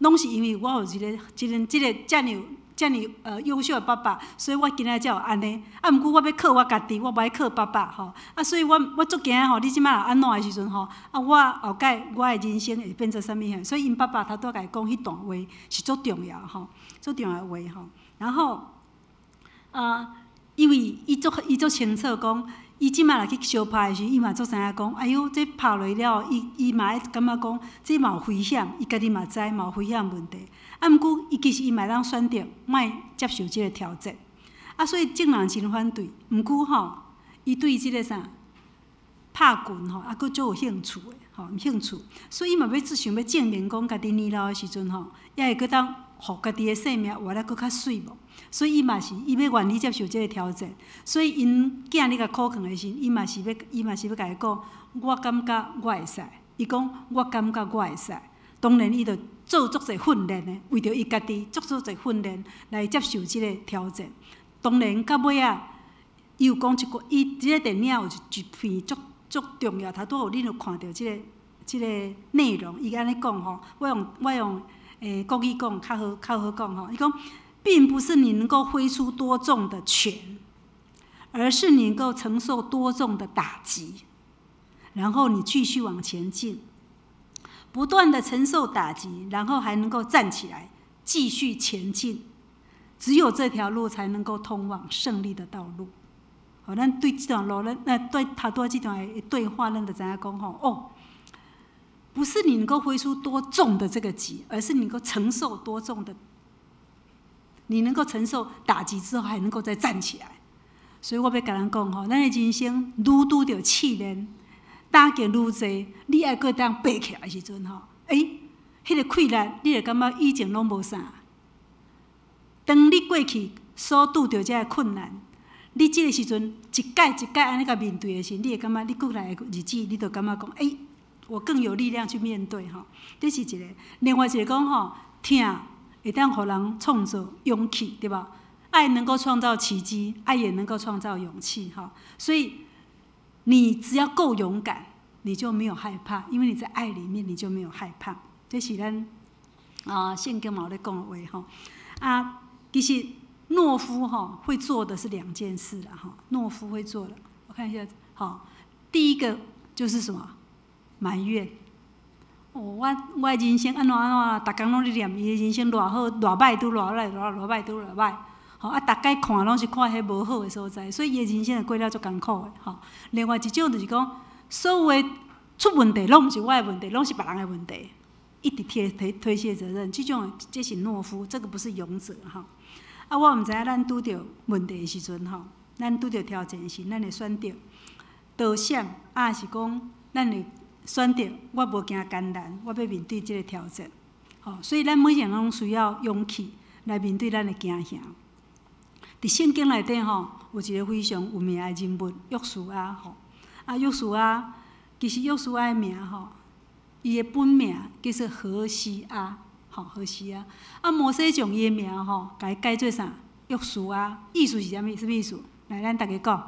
攏是因為我有一个、這個、這个遮爾遮爾優秀的爸爸，所以我今仔才有按呢。啊，毋過我欲靠我家己，我無愛靠爸爸吼。啊，所以我足驚吼，你這擺若按怎的時陣吼，啊，我後蓋我的人生會變做啥物？所以𪜶爸爸頭拄仔共伊講彼段話是足重要吼，足重要的話吼。然後，啊，因為伊足清楚講，伊這擺若去相拍的時，伊嘛足知影講，哎喲，這拍落了，伊嘛會感覺講，這嘛有危險，伊家己嘛知嘛有危險問題。啊，毋過伊其實伊嘛會當選擇莫接受這个挑戰。啊，所以眾人真反對，毋過吼，伊對這个啥拍拳吼，猶閣足有興趣的吼，興趣，所以伊嘛欲想欲證明講，家己年老的時陣吼，猶會閣當予家己的生命活得閣較媠無？所以伊嘛是伊欲願意接受這个挑戰。所以𪜶囝咧共苦勸的時，伊嘛是欲共伊講，我感覺我會使。伊講我感覺我會使。當然，伊就做足濟訓練的，為著伊家己做足濟訓練來接受這个挑戰。當然，到尾仔，伊有講一句，伊這个電影有一篇足足重要，頭拄有恁有看著這个內容，伊按呢講吼，我用國語講較好講吼。伊講，並不是你能夠揮出多重的拳，而是你能夠承受多重的打擊，然後你繼續往前進，不斷的承受打擊，然後還能夠站起來繼續前進。只有這條路才能夠通往勝利的道路。好，咱對這段路，咱那對頭拄仔這段的對話，咱就知影講吼哦，不是你能夠揮出多重的這個擊，而是你能夠承受多重的，你能夠承受打擊之後，還能夠再站起來。所以我欲共咱講吼，咱的人生愈拄著試煉，打擊愈濟，你愛閣當爬起來的時陣吼，欸，彼个氣力，你會感覺以前攏無啥。當你過去所拄著這个困難，你這个時陣一擺一擺按呢共面對的時，你會感覺你過來的日子，你就感覺講，欸，我更有力量去面對吼。這是一個，另外一個講吼，疼會當予人創造勇氣，對無？愛能夠創造奇蹟，愛也能夠創造勇氣，哈。所以你只要夠勇敢，你就沒有害怕，因為你在愛裡面，你就沒有害怕。這是咱啊聖經嘛有咧講的話吼。啊，其實懦夫哈會做的是兩件事啦，哈。懦夫會做的，我看一下，好，第一個就是什麼？埋怨。哦，我的人生按怎按怎，逐工攏咧念伊的人生偌好，偌歹拄偌歹，偌歹拄偌歹。吼啊，逐擺看攏是看彼無好的所在，所以伊的人生會過了足艱苦的。吼，另外一種就是講，所有的出問題攏毋是我的問題，攏是別人的問題，一直推卸責任，這種這是懦夫，這個不是勇者吼。啊，我毋知影咱拄著問題的時陣吼，咱拄著挑戰時，咱會選擇躲閃，抑是講咱會選擇我無驚艱難，我欲面對這個挑戰。吼，所以咱每一個人攏需要勇氣來面對咱的驚嚇。佇聖經內底吼，有一個非常有名的人物約書亞吼。啊，約書亞其實約書亞的名吼，伊的本名叫做何西阿，吼何西阿。啊，摩西將伊的名吼，共伊改做啥？約書亞，意思是啥物？啥物意思？來，咱逐家講。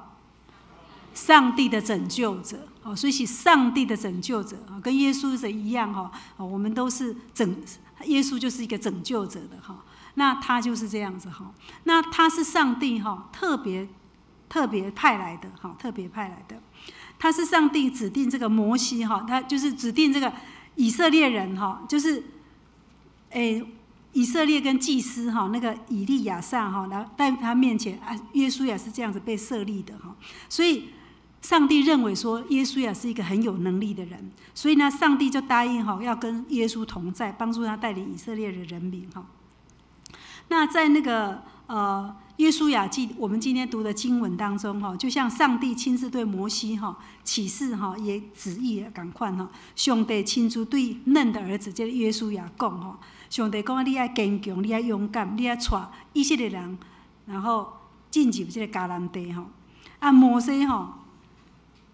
上帝的拯救者，哦，所以是上帝的拯救者啊，跟耶穌是一樣哈。我們都是拯，耶穌就是一個拯救者的哈。那他就是這樣子哈。那他是上帝哈，特別特别派来的，哈，特别派来的。他是上帝指定这个摩西，哈，他就是指定这个以色列人，哈，就是，以色列跟祭司，哈，那个以利亚撒，哈，来在他面前啊，约书亚是这样子被设立的，哈，所以上帝认为说约书亚是一个很有能力的人，所以呢，上帝就答应哈，要跟耶稣同在，帮助他带领以色列的人民，哈。那在那个约书亚记，我们今天读的经文当中，哈，就像上帝亲自对摩西哈启示哈，伊旨意仝款哈，上帝亲自对嫩的儿子这个约书亚讲吼，上帝讲你爱坚强，你爱勇敢，你爱带以色列人，然后进入这个迦南地吼。啊，摩西吼，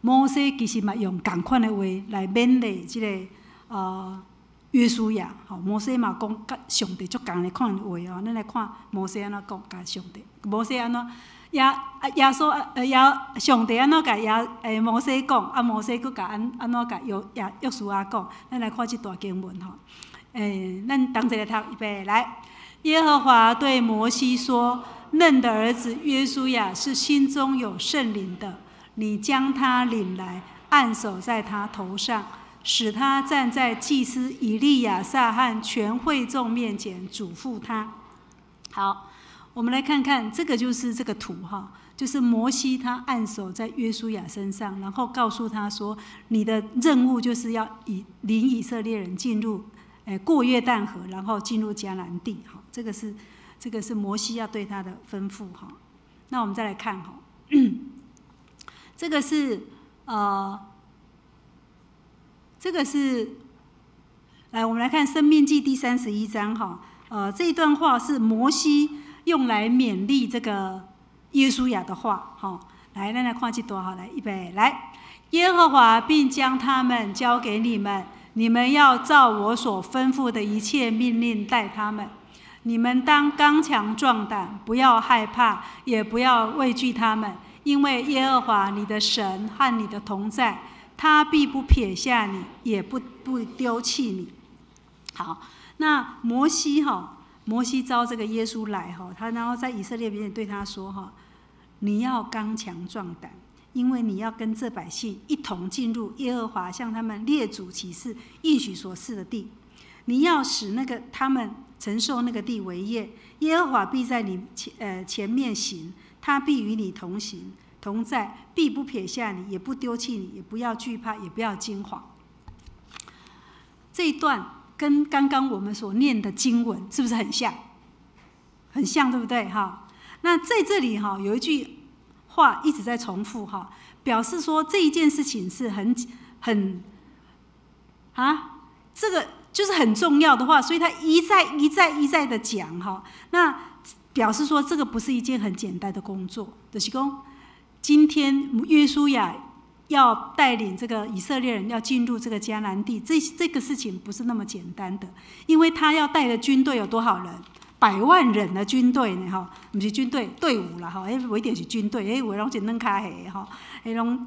摩西其实嘛用仝款的话来勉励这个约书亚，吼，摩西嘛讲佮上帝足仝款的话哦，咱来看摩西按怎讲共上帝，摩西按怎耶稣，上帝按怎共摩西讲，啊摩西阁共按怎共约书亚讲，咱来看这段经文吼。咱同齐来读，预备来。耶和华对摩西说：“嫩的儿子约书亚是心中有圣灵的，你将他领来，按手在他头上。”使他站在祭司以利亚撒和全会众面前，嘱咐他。好，我们来看看这个就是这个图哈，就是摩西他按手在约书亚身上，然后告诉他说：“你的任务就是要领以色列人进入，过约旦河，然后进入迦南地。”哈，这个是摩西要对他的吩咐哈。那我们再来看哈，这个是，来，我们来看《申命记》第31章哈，这一段话是摩西用来勉励这个约书亚的话哈。来，咱来看这段哈，来，预备，来，耶和华必将他们交给你们，你们要照我所吩咐的一切命令待他们。你们当刚强壮胆，不要害怕，也不要畏惧他们，因为耶和华你的神和你的同在。他必不撇下你，也不丢弃你。好，那摩西哈，摩西召这个耶稣来哈，他然后在以色列面前对他说哈：你要刚强壮胆，因为你要跟这百姓一同进入耶和华向他们列祖起誓应许所赐的地。你要使那个他们承受那个地为业，耶和华必在你前面行，他必与你同行同在，必不撇下你，也不丢弃你，也不要惧怕，也不要惊惶。这一段跟刚刚我们所念的经文是不是很像？很像，对不对？哈，那在这里哈有一句话一直在重复哈，表示说这一件事情是很很啊，这个就是很重要的话，所以他一再一再一再的讲哈，那表示说这个不是一件很简单的工作，就是讲今天约书亚要带领这个以色列人要进入这个迦南地，这个事情不是那么简单的，因为他要带的军队有多少人？百万人的军队呢？吼，毋是军队队伍啦，吼，彼无一定是军队，彼有的拢是软跤的吼，彼拢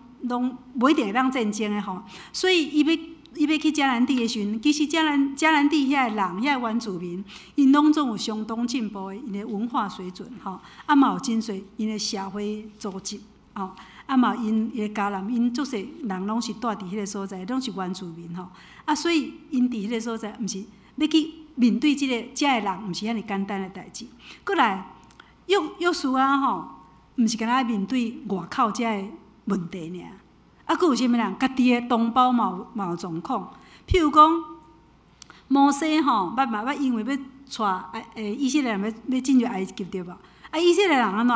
无一定会当战争的吼，所以伊欲去迦南地的时阵，其实迦南地遐个人，遐个原住民，𪜶拢总有相当进步的𪜶的文化水准，吼，啊嘛有真济𪜶的社会组织，吼，啊嘛𪜶的迦南，𪜶足济人拢是蹛伫彼个所在，拢是原住民吼，啊所以𪜶伫彼个所在，毋是欲去面对这个人，毋是遐尔简单的代志。阁来约书亚吼，毋是干焦面对外口遮个问题尔。啊，阁有啥物人？家己的同胞嘛有状况。譬如讲，摩西吼，捌嘛捌因为欲带以色列人欲进入埃及对无？啊，以色列人按怎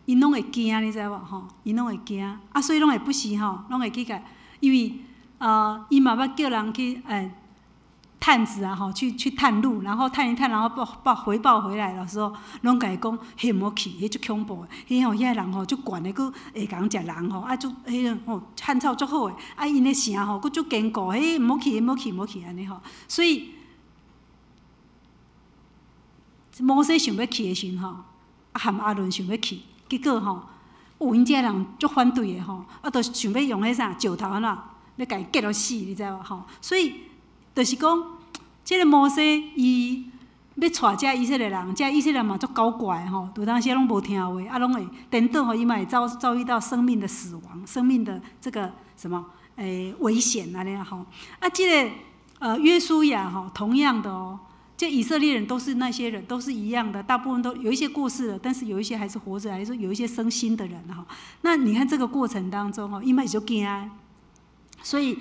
？𪜶拢会惊，你知无？吼，𪜶拢会惊，啊，所以拢会不时吼，拢会去共，因为伊嘛捌叫人去探子啊，吼，去探路，然后探一探，然后报回报回来的时候，拢共伊讲，彼毋好去，彼足恐怖的，彼吼遐人吼足悬的，阁会共食人吼，啊足彼个吼汉草足好的，啊𪜶的城吼阁足坚固，彼毋好去，毋好去，毋好去按呢吼。所以摩西想欲去的时阵吼，啊含亚伦想欲去，结果吼，有𪜶遮人足反对的吼，啊，就想欲用彼啥石头按怎，欲共伊激予死，你知无吼？所以就是讲，这个摩西伊欲𤆬遮以色列人，遮以色列人嘛足狡怪吼，有當時攏無聽話，啊，攏會顛倒予伊嘛會遭遇到生命的死亡，生命的這個什麼危險按呢吼。啊，這個約書亞吼，同樣的哦，這以色列人都是那些人，都是一樣的，大部分都有一些過世了，但是有一些還是活著，還是有一些生新的人吼。那你看這個過程當中吼，伊嘛是足驚，所以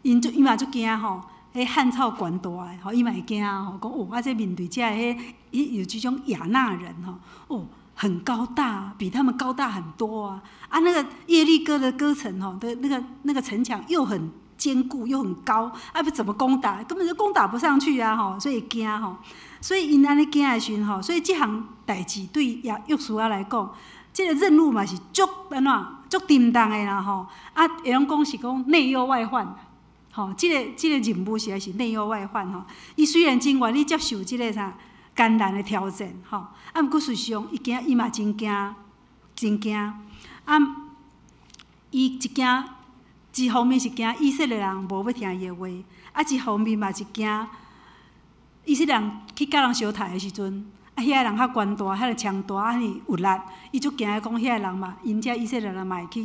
𪜶就伊嘛足驚吼。彼漢草懸大的吼，伊嘛會驚吼，講哦，啊這面對遮彼伊有這種亞衲人吼，哦，很高大，比他們高大很多啊。啊，那個耶利哥的歌城吼的那個城牆又很堅固又很高，啊，欲怎麼攻打？根本就攻打不上去啊！吼，所以驚吼。所以𪜶按呢驚的時陣吼，所以這項代誌對約書亞來講，這個任務嘛是足按怎足沉重的啦吼。啊，會用講是講內憂外患。吼，這個任務實在是內憂外患吼。伊雖然真願意接受這個啥艱難的挑戰吼，啊，毋過事實上，伊驚，伊嘛真驚，真驚。啊，伊一驚，一方面是驚以色列人無欲聽伊的話，啊，一方面嘛是驚以色列人去佮人相刣的時陣，啊，遐个人較懸大，遐个強大，按呢有力，伊足驚講遐个人嘛，𪜶遮以色列人嘛會去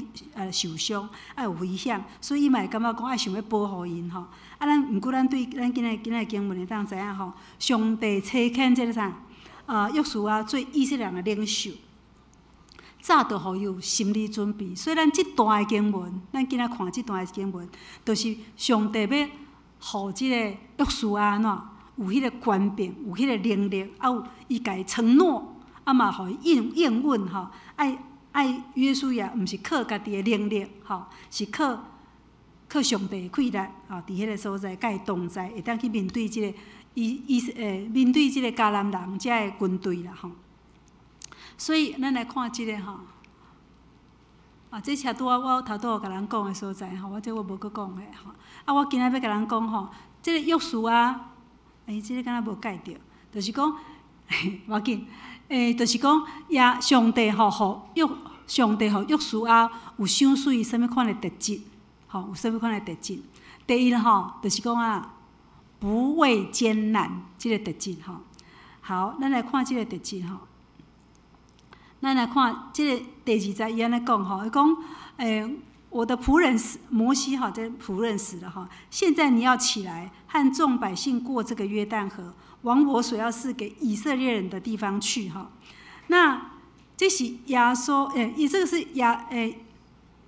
受傷，啊有危險，所以伊嘛會感覺講愛想欲保護𪜶吼。啊，咱毋過咱對咱今仔日經文會當知影吼，上帝差遣這個啥？約書亞做以色列人的領袖，早就予伊有心理準備。所以咱這段的經文，咱今仔看這段的經文，就是上帝欲予這個約書亞按怎有彼個權柄，有彼個能力，啊有伊共伊承諾，啊嘛予伊應允吼，愛約書亞毋是靠家己的能力吼，是靠上帝的氣力吼，佇彼個所在佮伊同在，會當去面對這個以以欸面對這個迦南人遮的軍隊啦吼。所以咱來看這個吼，啊，這是拄仔我頭拄仔共人講的所在吼，我這我無閣講的吼。啊，我今仔欲共人講吼，這個約書亞，欸，這個敢若無蓋著，就是講，無要緊，就是講，耶上帝吼，予約上帝予約書亞有賞賜伊啥物款的特質，吼，有啥物款的特質？第一吼，就是講啊，不畏艱難，這個特質吼。好，咱來看這個特質吼。咱來看這個第二節，伊按呢講吼，伊講，我的僕人死，摩西哈，這僕人死了哈。現在你要起來，和眾百姓過這個約旦河，往我所要賜給以色列人的地方去哈。那這是耶穌，伊這個是耶，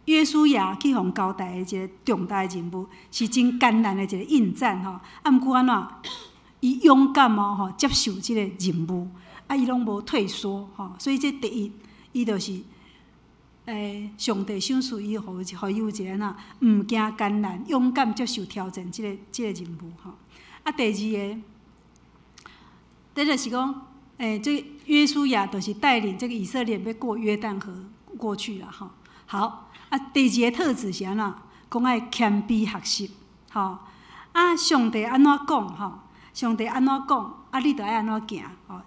約書亞去予交代的一個重大的任務，是真艱難的一個應戰吼。啊，毋過按怎，伊勇敢哦吼，接受這個任務。啊，伊攏無退縮吼，所以這第一，伊就是，上帝賞賜伊，予伊有一個按怎，毋驚艱難，勇敢接受挑戰這個任務吼。啊，第二个，這就是講，這約書亞就是帶領這個以色列欲過約旦河過去啦吼。好，啊，第二个特質是按怎？講愛謙卑學習，吼。啊，上帝按怎講吼？上帝按怎講，啊，你就愛按怎行，吼。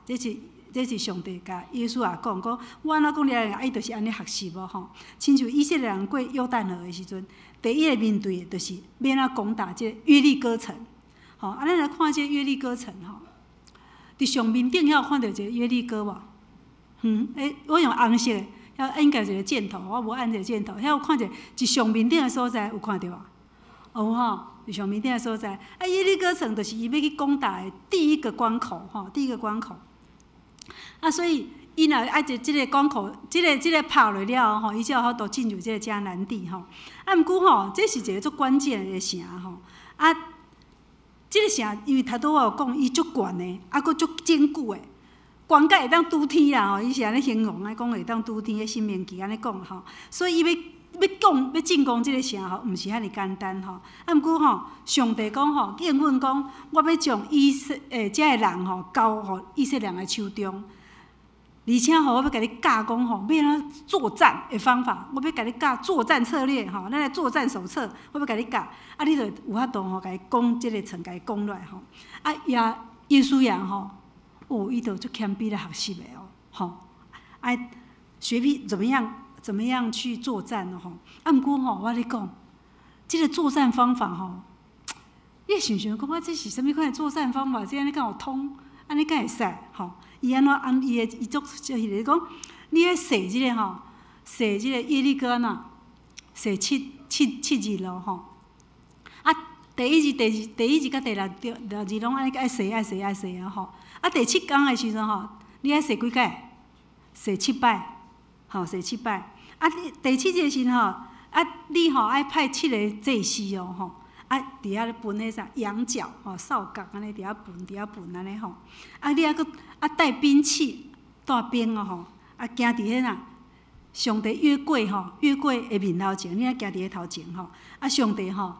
這是上帝共約書亞講，講我按怎講你按怎，伊就是按呢學習哦吼。親像以色列人過約旦河的時陣，第一個面對的就是欲按怎攻打這個耶利哥城，吼。啊，咱來看這個耶利哥城吼，佇上面頂遐有看著一個耶利哥無？我用紅色的，遐應該有一個箭頭，我無按這個箭頭。遐有看著佇上面頂的所在有看著無？有吼，佇上面頂的所在。啊，耶利哥城就是伊欲去攻打的第一個關口，吼，第一個關口。啊，所以伊若愛這個關口，這個拍落了後吼，伊才有法度進入這個迦南地吼。啊，毋過吼，這是一個足關鍵的城吼。啊，這個城因為頭拄我有講，伊足懸的，啊，閣足堅固的，懸甲會當拄天啦吼。伊是按呢形容，講會當拄天，彼申命記按呢講吼。所以伊欲欲進攻這個城吼，毋是遐爾簡單吼。啊，毋過吼，上帝講吼，應允講，我欲將以色遮个人吼交予以色列人的手中，而且吼，我欲共你教講吼，欲按怎作戰的方法，我欲共你教作戰策略吼，咱的作戰手冊，我欲共你教，啊，你就有法度吼，共伊攻這個城，共伊攻落來吼。啊，約書亞吼，哦，伊就足謙卑來學習的哦，吼，啊，學習怎麼樣去作戰吼？啊，毋過吼，我咧講，這個作戰方法吼，你會想想講啊，這是啥物款的作戰方法？這按呢敢有通？按呢敢會使吼？伊按怎按伊的伊足就是講，你愛洗這個吼，洗這個耶利哥按怎？洗七日咯吼。啊，第一日、第二、第一日佮第六六日攏按呢愛洗愛洗愛洗啊吼。啊，第七工的時陣吼，你愛洗幾擺？洗七擺，吼，洗七擺。啊，第七日時陣吼，啊，你吼愛派七個祭司哦吼，啊，佇遐咧歕彼啥羊角吼，獸角按呢佇遐歕，佇遐歕按呢吼。啊，你抑閣啊帶兵器，帶兵哦吼，啊，行佇彼啥上帝約櫃吼，約櫃的面頭前，你愛行佇彼頭前吼。啊，上帝吼，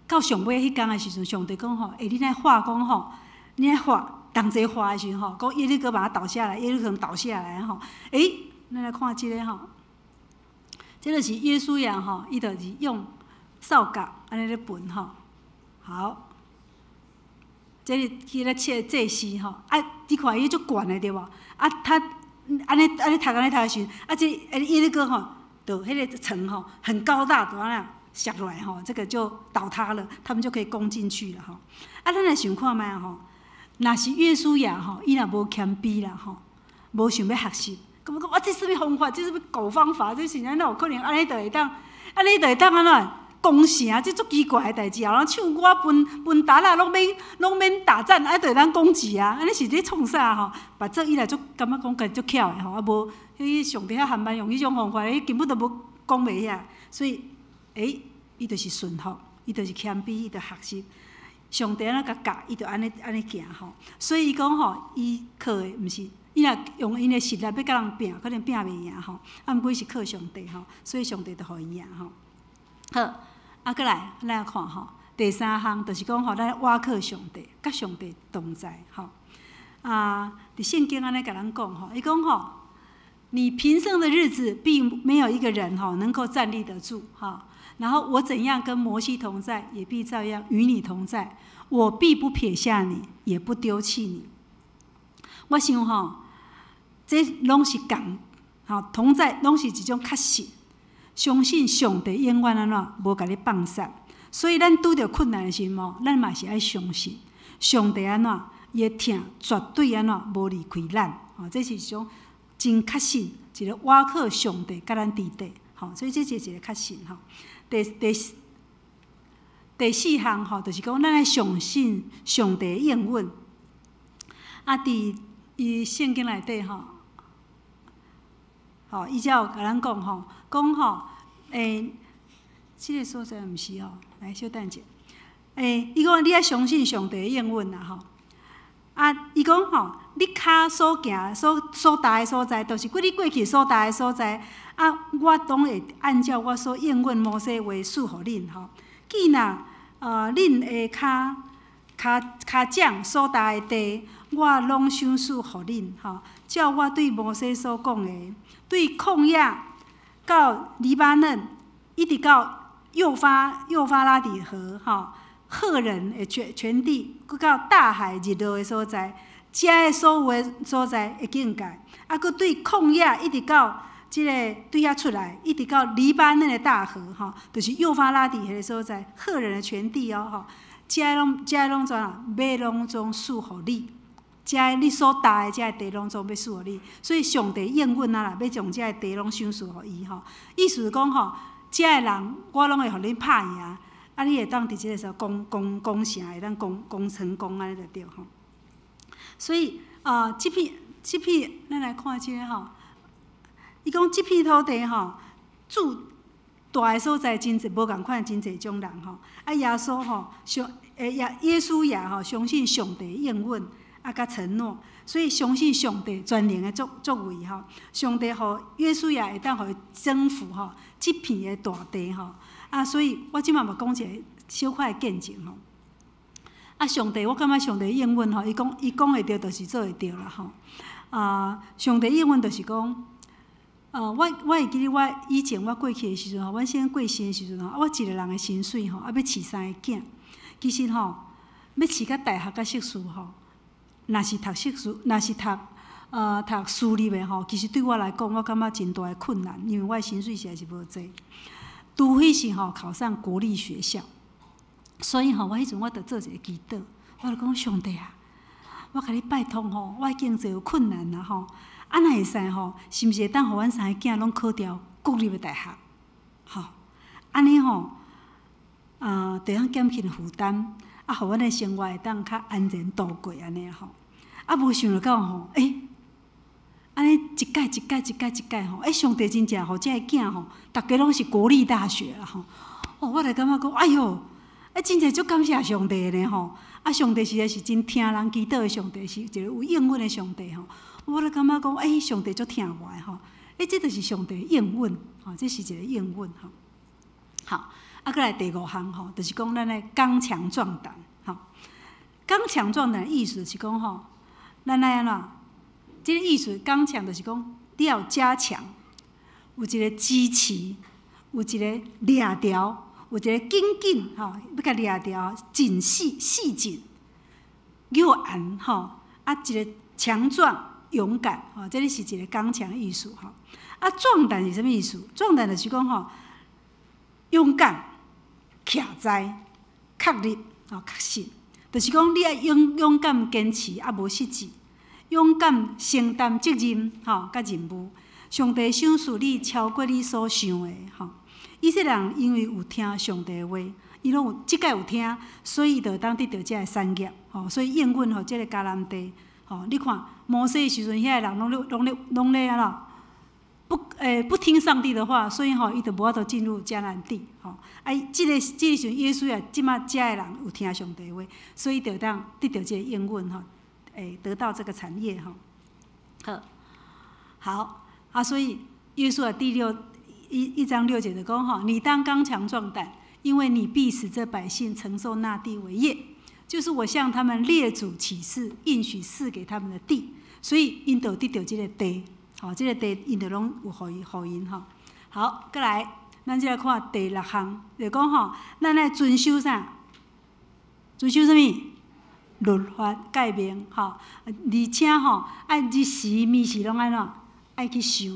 到上尾彼工的時陣，上帝講吼，欸，你愛喊講吼，你愛喊，同齊喊的時陣吼，講耶利哥把它倒下來，耶利哥倒下來吼。欸，咱來看這个吼，這个是約書亞吼，伊就是用掃角按呢咧歕吼。好，這是彼个七個祭司吼，啊，你看伊足懸的對無？啊，他按呢按呢讀按呢讀的時陣，啊，這耶利哥吼，就彼个城吼很高大，就按呢摔落來吼，這個就倒塌了，他們就可以攻進去了吼。啊，咱來想看覓吼，若是約書亞吼，伊若無謙卑啦吼，無想欲學習，感覺講啊，這啥物方法？這啥物狗方法？這是按怎有可能按呢就會當，按呢就會當按怎攻城？這足奇怪的代誌啊！唱歌歕歕鑿仔，攏免打戰，啊，就會當攻擊啊！按呢是咧創啥吼？別做伊來足感覺講家己足巧的吼，啊無，彼上帝遐含慢用彼種方法，伊根本就無講袂遐，所以，欸，伊就是順服，伊就是謙卑，伊就學習。上帝按怎共教，伊就按呢按呢行吼。所以伊講吼，伊靠的毋是，伊若用𪜶的實力欲佮人拚，可能拚袂贏吼。啊，毋過是靠上帝吼，所以上帝就予伊贏吼。好，啊，閣來，咱來看吼，第三項就是講吼，咱倚靠上帝，佮上帝同在吼。啊，佇聖經按呢共咱講吼，伊講吼，你平生的日子，必沒有一個人吼能夠站立得住哈。然後我怎樣跟摩西同在，也必照樣與你同在。我必不撇下你，也不丟棄你。我想吼，這攏是仝吼同在，攏是一種確信，相信上帝永遠按怎無共你放散。所以咱拄著困難的時候，咱嘛是愛相信上帝按怎，伊的疼絕對按怎無離開咱。吼，這是一種真確信，一個倚靠上帝佮咱佇底。吼，所以這是一個確信吼。第四項吼，就是講咱愛相信上帝應允。啊，佇伊聖經內底吼，吼，伊才有共咱講吼，講吼，欸，這個所在毋是吼，來小等者。欸，伊講你愛相信上帝應允啦吼。啊，伊講吼，你跤所行所踏的所在，就是你過去所踏的所在。啊，我當會按照我所應允摩西話賜予恁吼。既若恁的跤掌所踏的地，我攏賞賜予恁吼。照我對摩西所講的，對曠野到黎巴嫩，一直到幼發拉底河吼，赫人的全地，閣到大海日落的所在，遮的所有的所在的境界，啊，閣對曠野一直到這個對遐出來，一直到黎巴嫩的大河吼，就是幼發拉底彼个所在，赫人的全地哦吼，遮攏怎啊？欲攏總賜予你，遮你所踏的遮個地攏總欲賜予你，所以上帝應允啊啦，欲將遮個地攏賞賜予伊吼。意思是講吼，遮個人我攏會予恁拍贏，啊，你會當佇這个時候攻城，會當攻成功按呢就對吼。所以啊，這片，咱來看這个吼。伊講這片土地吼，住蹛的所在真濟，無仝款真濟種人吼。啊，耶穌吼，相欸耶約書亞吼，相信上帝應允啊，佮承諾，所以相信上帝全能的作為吼。上帝予約書亞會當予伊征服吼，這片的大地吼。啊，所以我這擺嘛講一個小可的見證吼。啊，上帝，我感覺上帝應允吼，伊講會著，就是做會著啦吼。啊，上帝應允就是講。我會記得我以前我過去的時陣吼，阮先生過身的時陣吼，我一個人的薪水吼，啊欲飼三个囝，其實吼，欲飼到大學佮碩士吼，若是讀碩士，若是讀私立的吼，其實對我來講，我感覺真大的困難，因為我的薪水實在是無濟。除非是吼考上國立學校，所以吼，我彼陣我就做一個祈禱，我就講上帝啊，我共你拜託吼，我經濟有困難啦吼，啊若會使吼，是毋是會當予阮三个囝攏考著國立的大學？吼，按呢吼，啊，就會當減輕負擔，啊，予阮的生活會當較安然度過按呢吼。啊，無想著到吼，欸，按呢一屆一屆一屆一屆吼，欸，上帝真正予這个囝吼，逐家攏是國立大學啦吼。哦，我就感覺講，哎喲，欸，真正足感謝上帝的呢吼！啊，上帝實在是真聽人祈禱的上帝，是一個有應允的上帝吼。我就感覺講，欸，上帝足疼我的吼。欸，這就是上帝應允，吼，這是一個應允吼。好，啊，閣來第五項吼，就是講咱愛剛強壯膽，吼。剛強壯膽的意思是講吼，咱愛按怎？這個意思剛強就是講，你要加強，有一個支持，有一個掠牢，有一個緊緊吼，欲共掠牢，緊繫繫緊，又按吼，啊，一個強壯勇敢吼，這個是一個剛強的意思吼。啊，壯膽是啥物意思？壯膽就是講吼，勇敢、徛在、確立、吼確信，就是講你愛勇勇敢堅持，啊無失志，勇敢承擔責任吼，佮任務。上帝賞賜你超過你所想的吼。以色列人因為有聽上帝的話，伊攏有這擺有聽，所以伊就會當得著這个產業吼。所以應允予這个迦南地吼。你看摩西的時陣，遐个人攏咧攏咧攏咧按怎？不欸，不聽上帝的話，所以吼，伊就無法度進入迦南地吼。啊，這個時陣，約書亞這擺遮的人有聽上帝話，所以就會當得著這个應允吼，欸，得到這個產業吼。好，好啊，所以約書亞第六一章六節就講吼，你當剛強壯膽，因為你必使這百姓承受那地為業，就是我向他們列祖起誓應許賜給他們的地，所以𪜶就得著這個地。吼，這個地𪜶就攏有予伊予𪜶吼。好，閣來，咱這來看第六項，就講吼，咱愛遵守啥？遵守啥物？律法誡命吼，而且吼，愛日時暝時攏按怎？愛去想，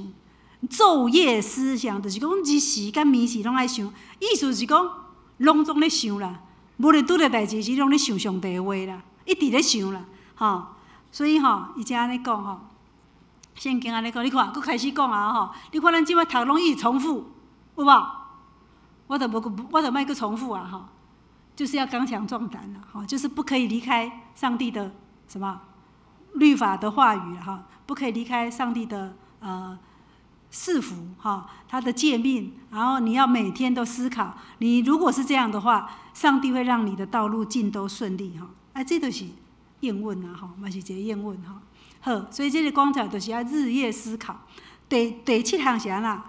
晝夜思想，就是講日時佮暝時攏愛想，意思是講攏總咧想啦，無論拄著代誌時，攏咧想上帝的話啦，一直咧想啦，吼。所以吼，伊才按呢講吼。聖經按呢講，你看，閣開始講啊吼！你看咱這擺讀攏一直重複，有無？我就無，我就莫閣重複啊吼！就是要剛強壯膽啦，吼，就是不可以離開上帝的什麼律法的話語哈，不可以離開上帝的賜福哈，他的誡命，然後你要每天都思考，你如果是這樣的話，上帝會讓你的道路盡都順利哈。啊，這就是應允啊吼，嘛是一個應允吼。好，所以這個講起來就是要日夜思考。第七項是按怎？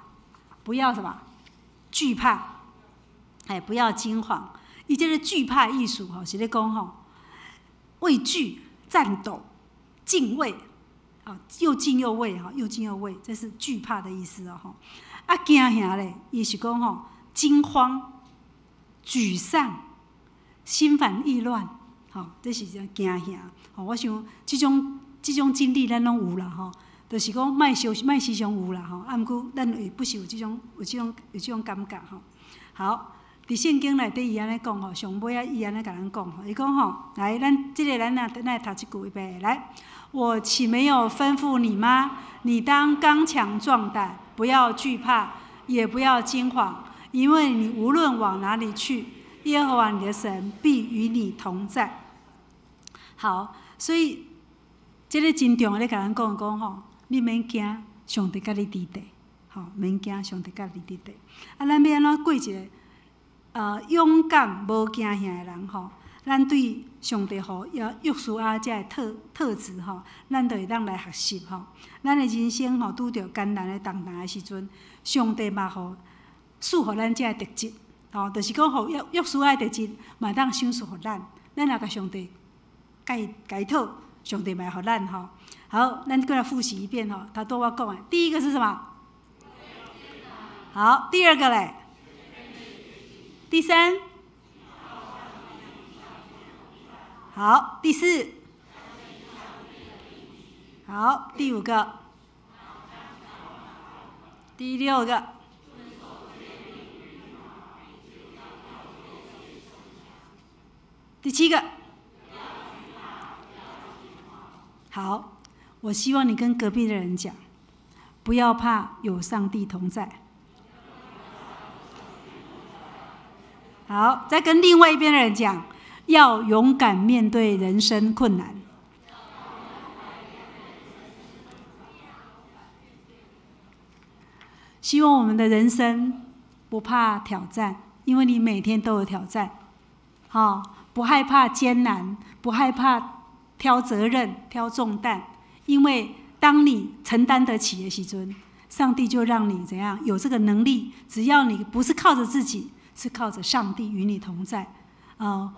不要什麼懼怕，哎，不要驚惶。伊這個懼怕意思吼，是咧講吼，畏懼、顫抖、敬畏，啊，又敬又畏哈，又敬又畏，這是懼怕的意思哦吼。啊，驚嚇咧，伊是講吼，驚慌、沮喪、心煩意亂，吼，這是種驚嚇。吼，我想這種經歷咱攏有啦吼，就是講莫時莫時常有啦吼，啊，毋過咱會不時有這種感覺吼。好，佇聖經內底伊按呢講吼，上尾仔伊按呢共咱講吼，伊講吼，來，咱這个咱來咱來讀這句預備來，我豈沒有吩咐你嗎？你當剛強壯膽，不要懼怕，也不要驚惶，因為你無論往哪裡去，耶和華你的神必與你同在。好，所以。這个真重要，咧共咱講講吼，你免驚，上帝佮你佇佇，吼，免驚，上帝佮你佇佇。啊，咱欲按怎過一个勇敢無驚嚇的人吼？咱對上帝予約書亞這个特質吼，咱就會當來學習吼。咱的人生吼，拄著艱難的重擔的時陣，上帝嘛予賜予咱這个特質，吼，就是講予約書亞的特質，嘛當賞賜予咱。咱若共上帝共伊討。上帝嘛予咱吼，好，咱閣來複習一遍吼。頭拄我講的，第一個是什麼？好，第二個咧？第三？好，第四？好，第五個？第六個？第七個？好，我希望你跟隔壁的人讲，不要怕，有上帝同在。好，再跟另外一边的人讲，要勇敢面对人生困难。希望我们的人生不怕挑战，因为你每天都有挑战。好，不害怕艰难，不害怕挑责任、挑重担，因为当你承担得起的时阵，上帝就让你怎样有这个能力。只要你不是靠着自己，是靠着上帝与你同在。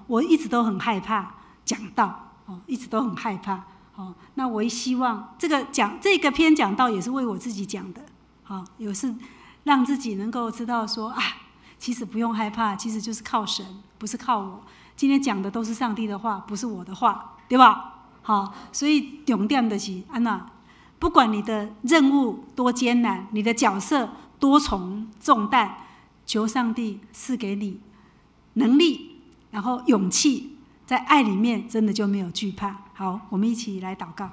我一直都很害怕讲道，哦，一直都很害怕。哦，那我也希望这个讲这个篇讲道也是为我自己讲的。好，有是让自己能够知道说啊，其实不用害怕，其实就是靠神，不是靠我。今天讲的都是上帝的话，不是我的话，对吧？好，所以重点就是按怎，不管你的任务多艰难，你的角色多重重担，求上帝赐给你能力，然后勇气，在爱里面真的就没有惧怕。好，我们一起来祷告。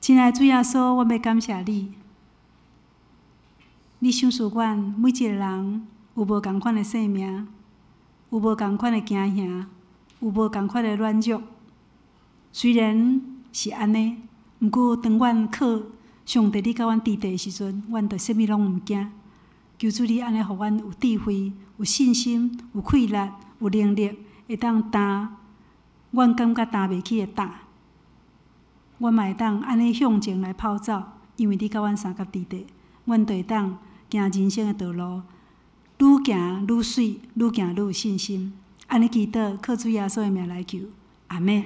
亲爱的主耶稣，我欲感谢你。你赏赐阮每一个人有无仝款的生命，有无仝款的经营，有无仝款的软弱。虽然是按呢，毋过当阮靠上帝你佮阮伫地的时阵，阮就啥物拢毋惊。求主你按呢，予阮有智慧、有信心、有气力、有能力，会当担阮感觉担袂起的担。阮嘛会当按呢向前来跑走，因为你佮阮相佮伫地，阮就会当行人生的道路，愈行愈媠，愈行愈有信心。按呢祈祷，靠主耶稣的名来求，阿们。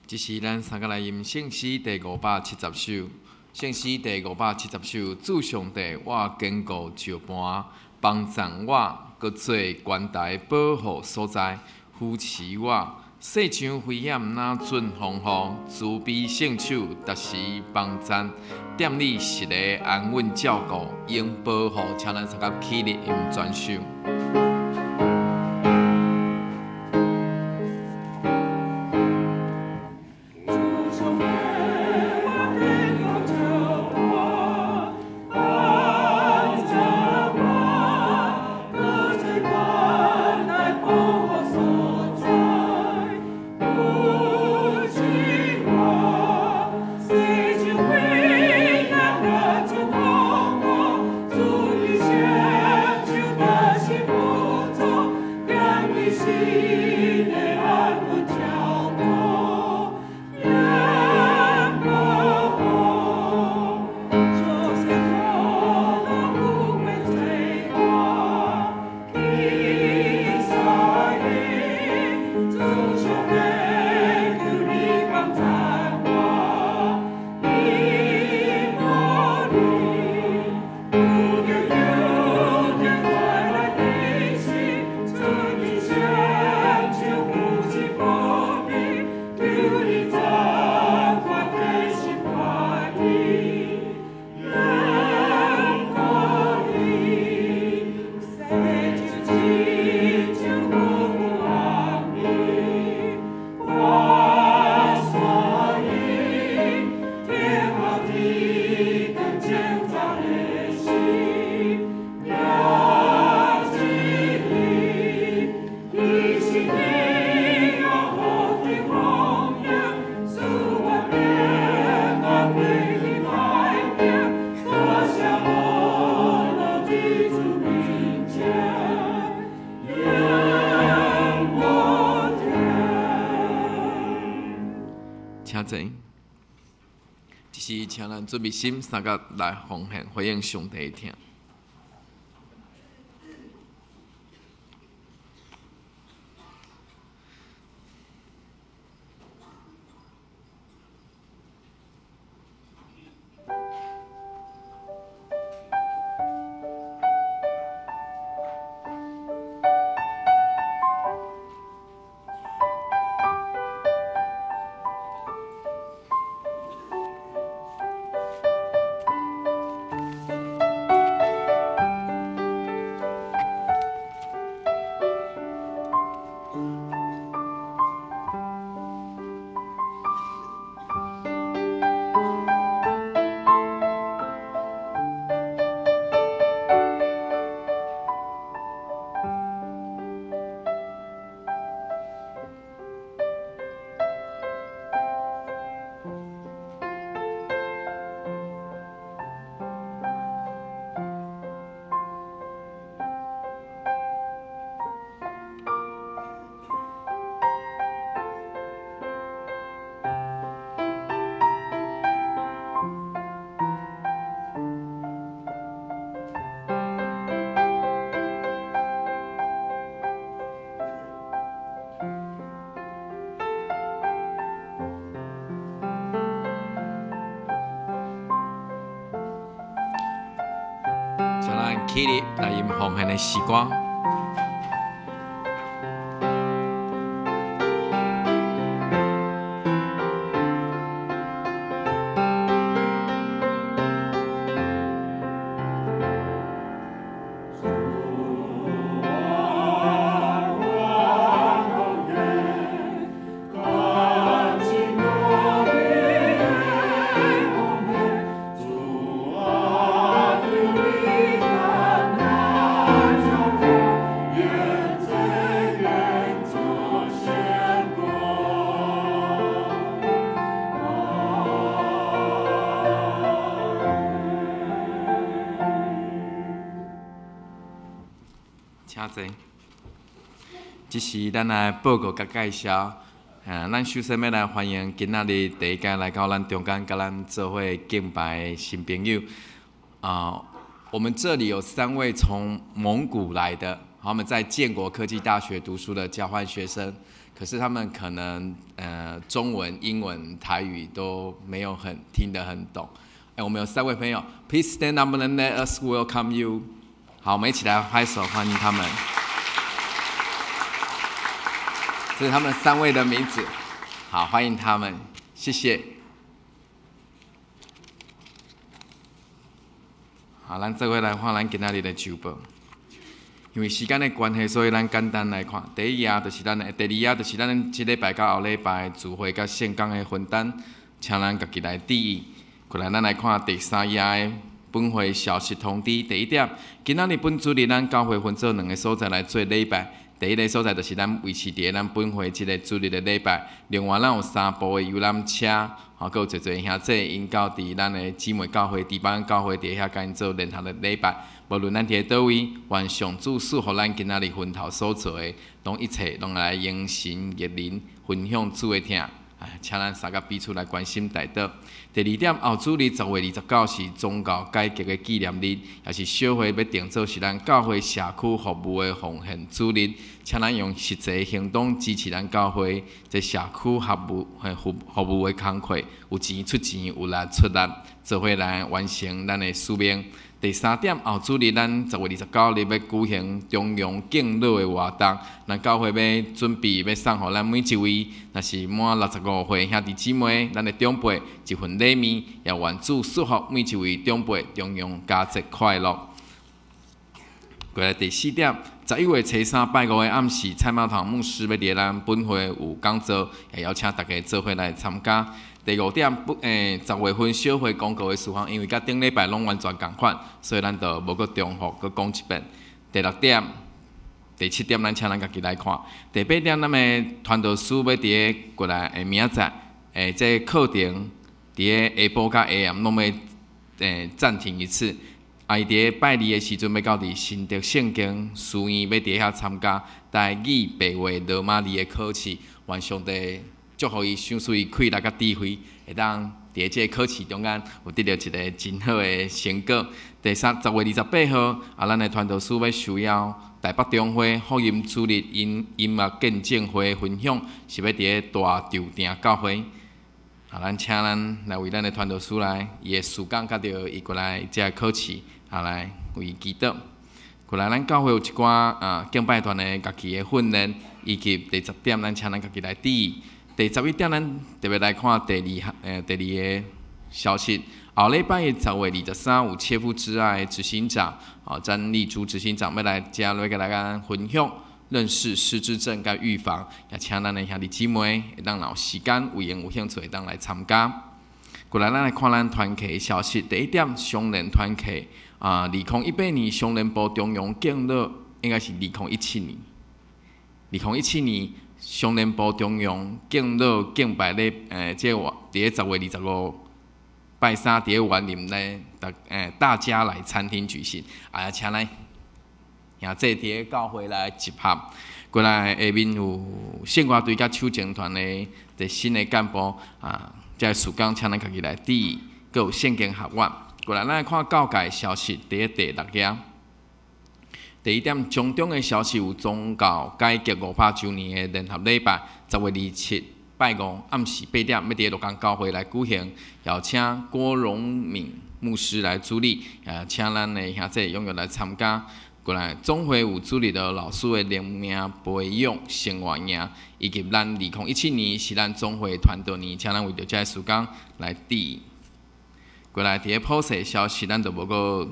这是咱三个来吟圣诗第570首，圣诗第570首，主上帝，我坚固石磐，帮赞我，阁做悬台保护所在，扶持我。世上危险若准风雨，慈悲圣手逐时帮赞，踮你实的安稳照顾，永保护，请咱三个起立吟全首。这是请咱准备心，三个来奉献回应上帝的疼。起立來吟奉獻的詩歌。請坐。這是咱來報告佮介紹。咱首先欲來歡迎今仔日第一擺來到咱中間，佮咱做伙敬拜的新朋友。啊，我們這裡有三位從蒙古來的，他們在建國科技大學讀書的交換學生，可是他們可能中文、英文、台語都沒有很聽得很懂。我們有三位朋友，Please stand up and let us welcome you。好，我們一起來拍手歡迎他們。這是他們三位的名字。好，歡迎他們，謝謝。好，咱做伙來看咱今仔日的週報。因為時間的關係，所以咱簡單來看。第一頁就是咱的，第二頁就是咱這禮拜佮後禮拜聚會佮聖工的分擔，請咱家己來注意。過來，咱來看第三頁的本會消息通知。第一點，今仔日本主日咱教會分做兩个所在來做禮拜。第一个所在就是咱維持佇咧咱本會這个主日的禮拜。另外，咱有三部的遊覽車，吼，閣有濟濟兄弟𪜶到佇咱的姊妹教會、弟班教會佇遐共𪜶做聯合的禮拜。無論咱佇咧佗位，願上主賜予咱今仔日分頭所做的，攏一切攏來榮神益人，分享主的疼。請咱三個彼此來關心代禱。第二點，後主日10月29是宗教改革的紀念日，也是小會欲定做是咱教會社區服務的奉獻主日，請咱用實際行動支持咱教會這社區服務的工課，有錢出錢，有力出力，做伙來完成咱的使命。第三點，後主日咱10月29日欲舉行重陽敬老的活動，咱教會欲準備欲送予咱每一位，若是滿65歲兄弟姊妹，咱的長輩一份禮物，也願主賜福每一位長輩重陽佳節快樂。過來第四點，11月初三拜五的暗時，蔡茂堂牧師欲佇咱本會有講座，也邀請大家做伙來參加。第五點，10月份小會公告的事項，因為佮頂禮拜攏完全仝款，所以咱就無閣重複閣講一遍。第六點、第七點，咱請咱家己來看。第八點，咱的傳道師欲佇咧過來，明仔載，這個課程佇咧下晡佮下暗攏欲暫停一次。啊，伊佇咧拜二的時陣欲到佇新竹聖經書院，欲佇遐參加台語、白話、羅馬字的考試，願上帝祝福伊，賞賜伊氣力佮智慧，會當佇咧這个考試中間有得著一个真好的成果。第三，10月28號，啊，咱的傳道師欲受邀台北中會福音主日音樂見證會分享，是欲佇咧大稻埕教會。啊，咱請咱來為咱的傳道師來，伊的事工佮著伊過來這个考試，啊，來為伊祈禱。過來，咱教會有一寡啊敬拜團的樂器的訓練，以及第十點，咱請咱家己來注意。第11點，咱特別來看第二个消息。後禮拜的10月23有切膚之愛執行長，詹麗珠執行長欲來遮來共咱分享認識失智症佮預防，也請咱的兄弟姊妹會當若有時間有閒有興趣會當來參加。過來，咱來看咱團契的消息。第一點，雙連團契啊，2018年雙連埔重陽敬老，應該是2017年。2017年雙連埔重陽敬老敬拜禮，這个佇咧10月25拜三，佇咧員林咧，大家來餐廳舉行，啊，請咱兄弟佇咧教會來集合。過來下面有聖歌隊佮手情團的新的幹部啊，這个事工請咱家己來注意，閣有聖經學院。過來，咱來看教界消息，佇咧第六頁。第一點，中中的消息有宗教改革500週年的聯合禮拜，10月27拜五暗时8点，欲伫鹿港教会来举行，邀请郭荣敏牧师来主礼，请咱的兄弟踊跃来参加。过来总会有主日的老师的灵命培养生活营，以及咱2017年是咱总会传道年，请咱为著这个时间来致意。过来伫咧普世消息，咱就无阁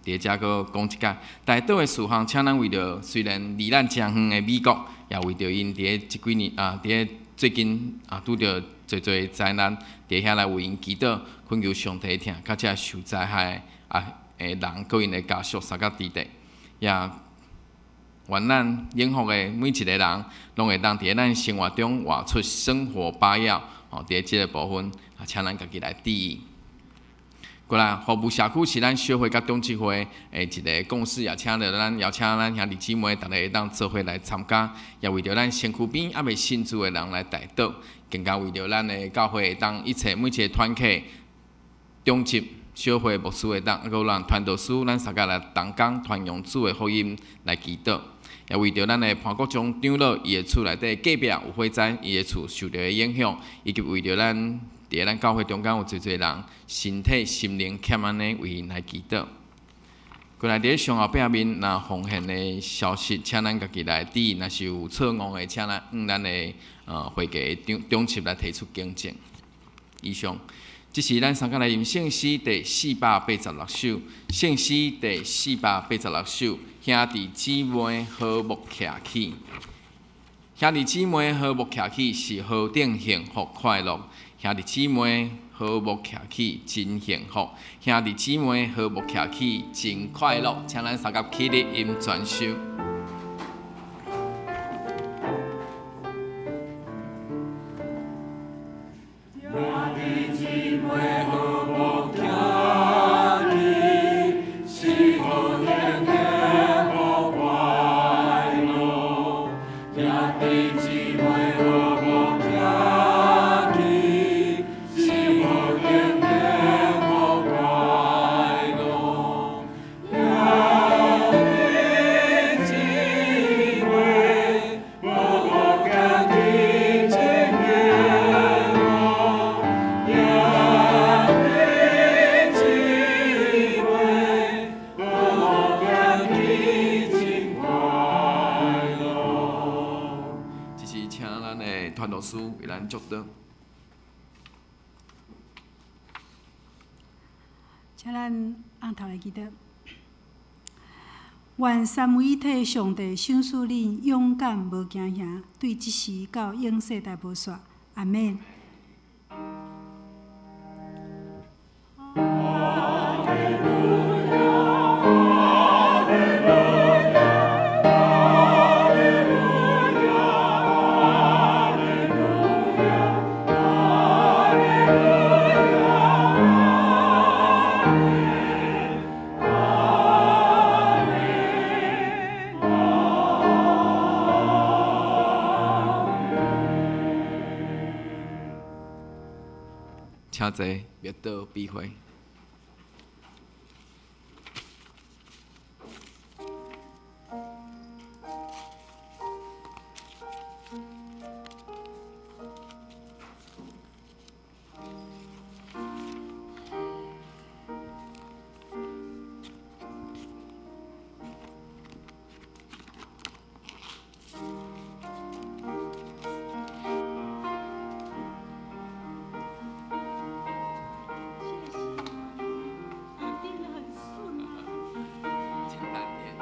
伫遮阁讲一摆。代祷的事项，请咱为著虽然离咱诚远的美国，也为著𪜶伫咧这几年啊，伫咧最近啊拄著济济灾难，伫遐来为𪜶祈祷，恳求上帝疼佮这受灾害的人，佮𪜶的家属相佮伫地，也愿咱幸福的每一个人，拢会当伫咧咱生活中活出生活八要。吼，伫咧这个部分，啊，请咱家己来注意。过来，服务社区是咱小会佮长执会的一个共识，也请著咱邀请咱兄弟姊妹，逐家会当做伙来参加，也为著咱身躯边犹未信主的人来代祷，更加为著咱的教会会当一切每一个团契、长执、小会牧师会当，犹阁有咱传道师，咱三个来同工传扬主的福音来祈祷，也为著咱的潘国忠长老伊的厝内底隔壁有火灾，伊的厝受著的影响，以及为著咱伫咱教会中间有济济人身体、心灵欠按呢，为𪜶来祈祷。过来伫咧上后壁面，若奉献的消息，请咱家己来注意，若是有错误的，请咱向咱的会计长长执来提出更正。以上，这是咱三个来吟圣诗第486首，圣诗第四百八十六首，兄弟姊妹和睦徛起，兄弟姊妹和睦徛起是何等幸福快乐。兄弟姊妹和睦徛起，真幸福。兄弟姊妹和睦徛起，真快乐。请咱三个起立吟全首。兄弟姊妹和睦徛起，是何等幸福快乐。兄弟姊妹和睦徛起，是何等幸福快乐。兄弟姊妹和睦徛起，真幸福。兄弟姊妹和睦徛起，真快乐。这是请咱的传道师为咱祝祷。请咱尪头来祈祷。愿三位一体上帝赏赐恁勇敢无惊吓，对这时到永世代无煞。阿们。请坐，默祷闭会。简单点，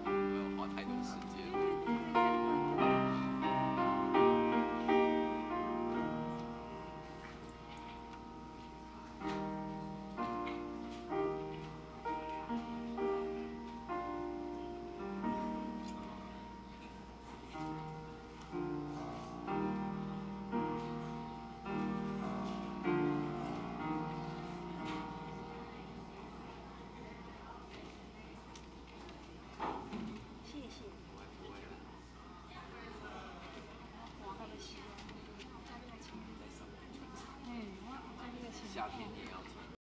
不用花太多时间。夏天也。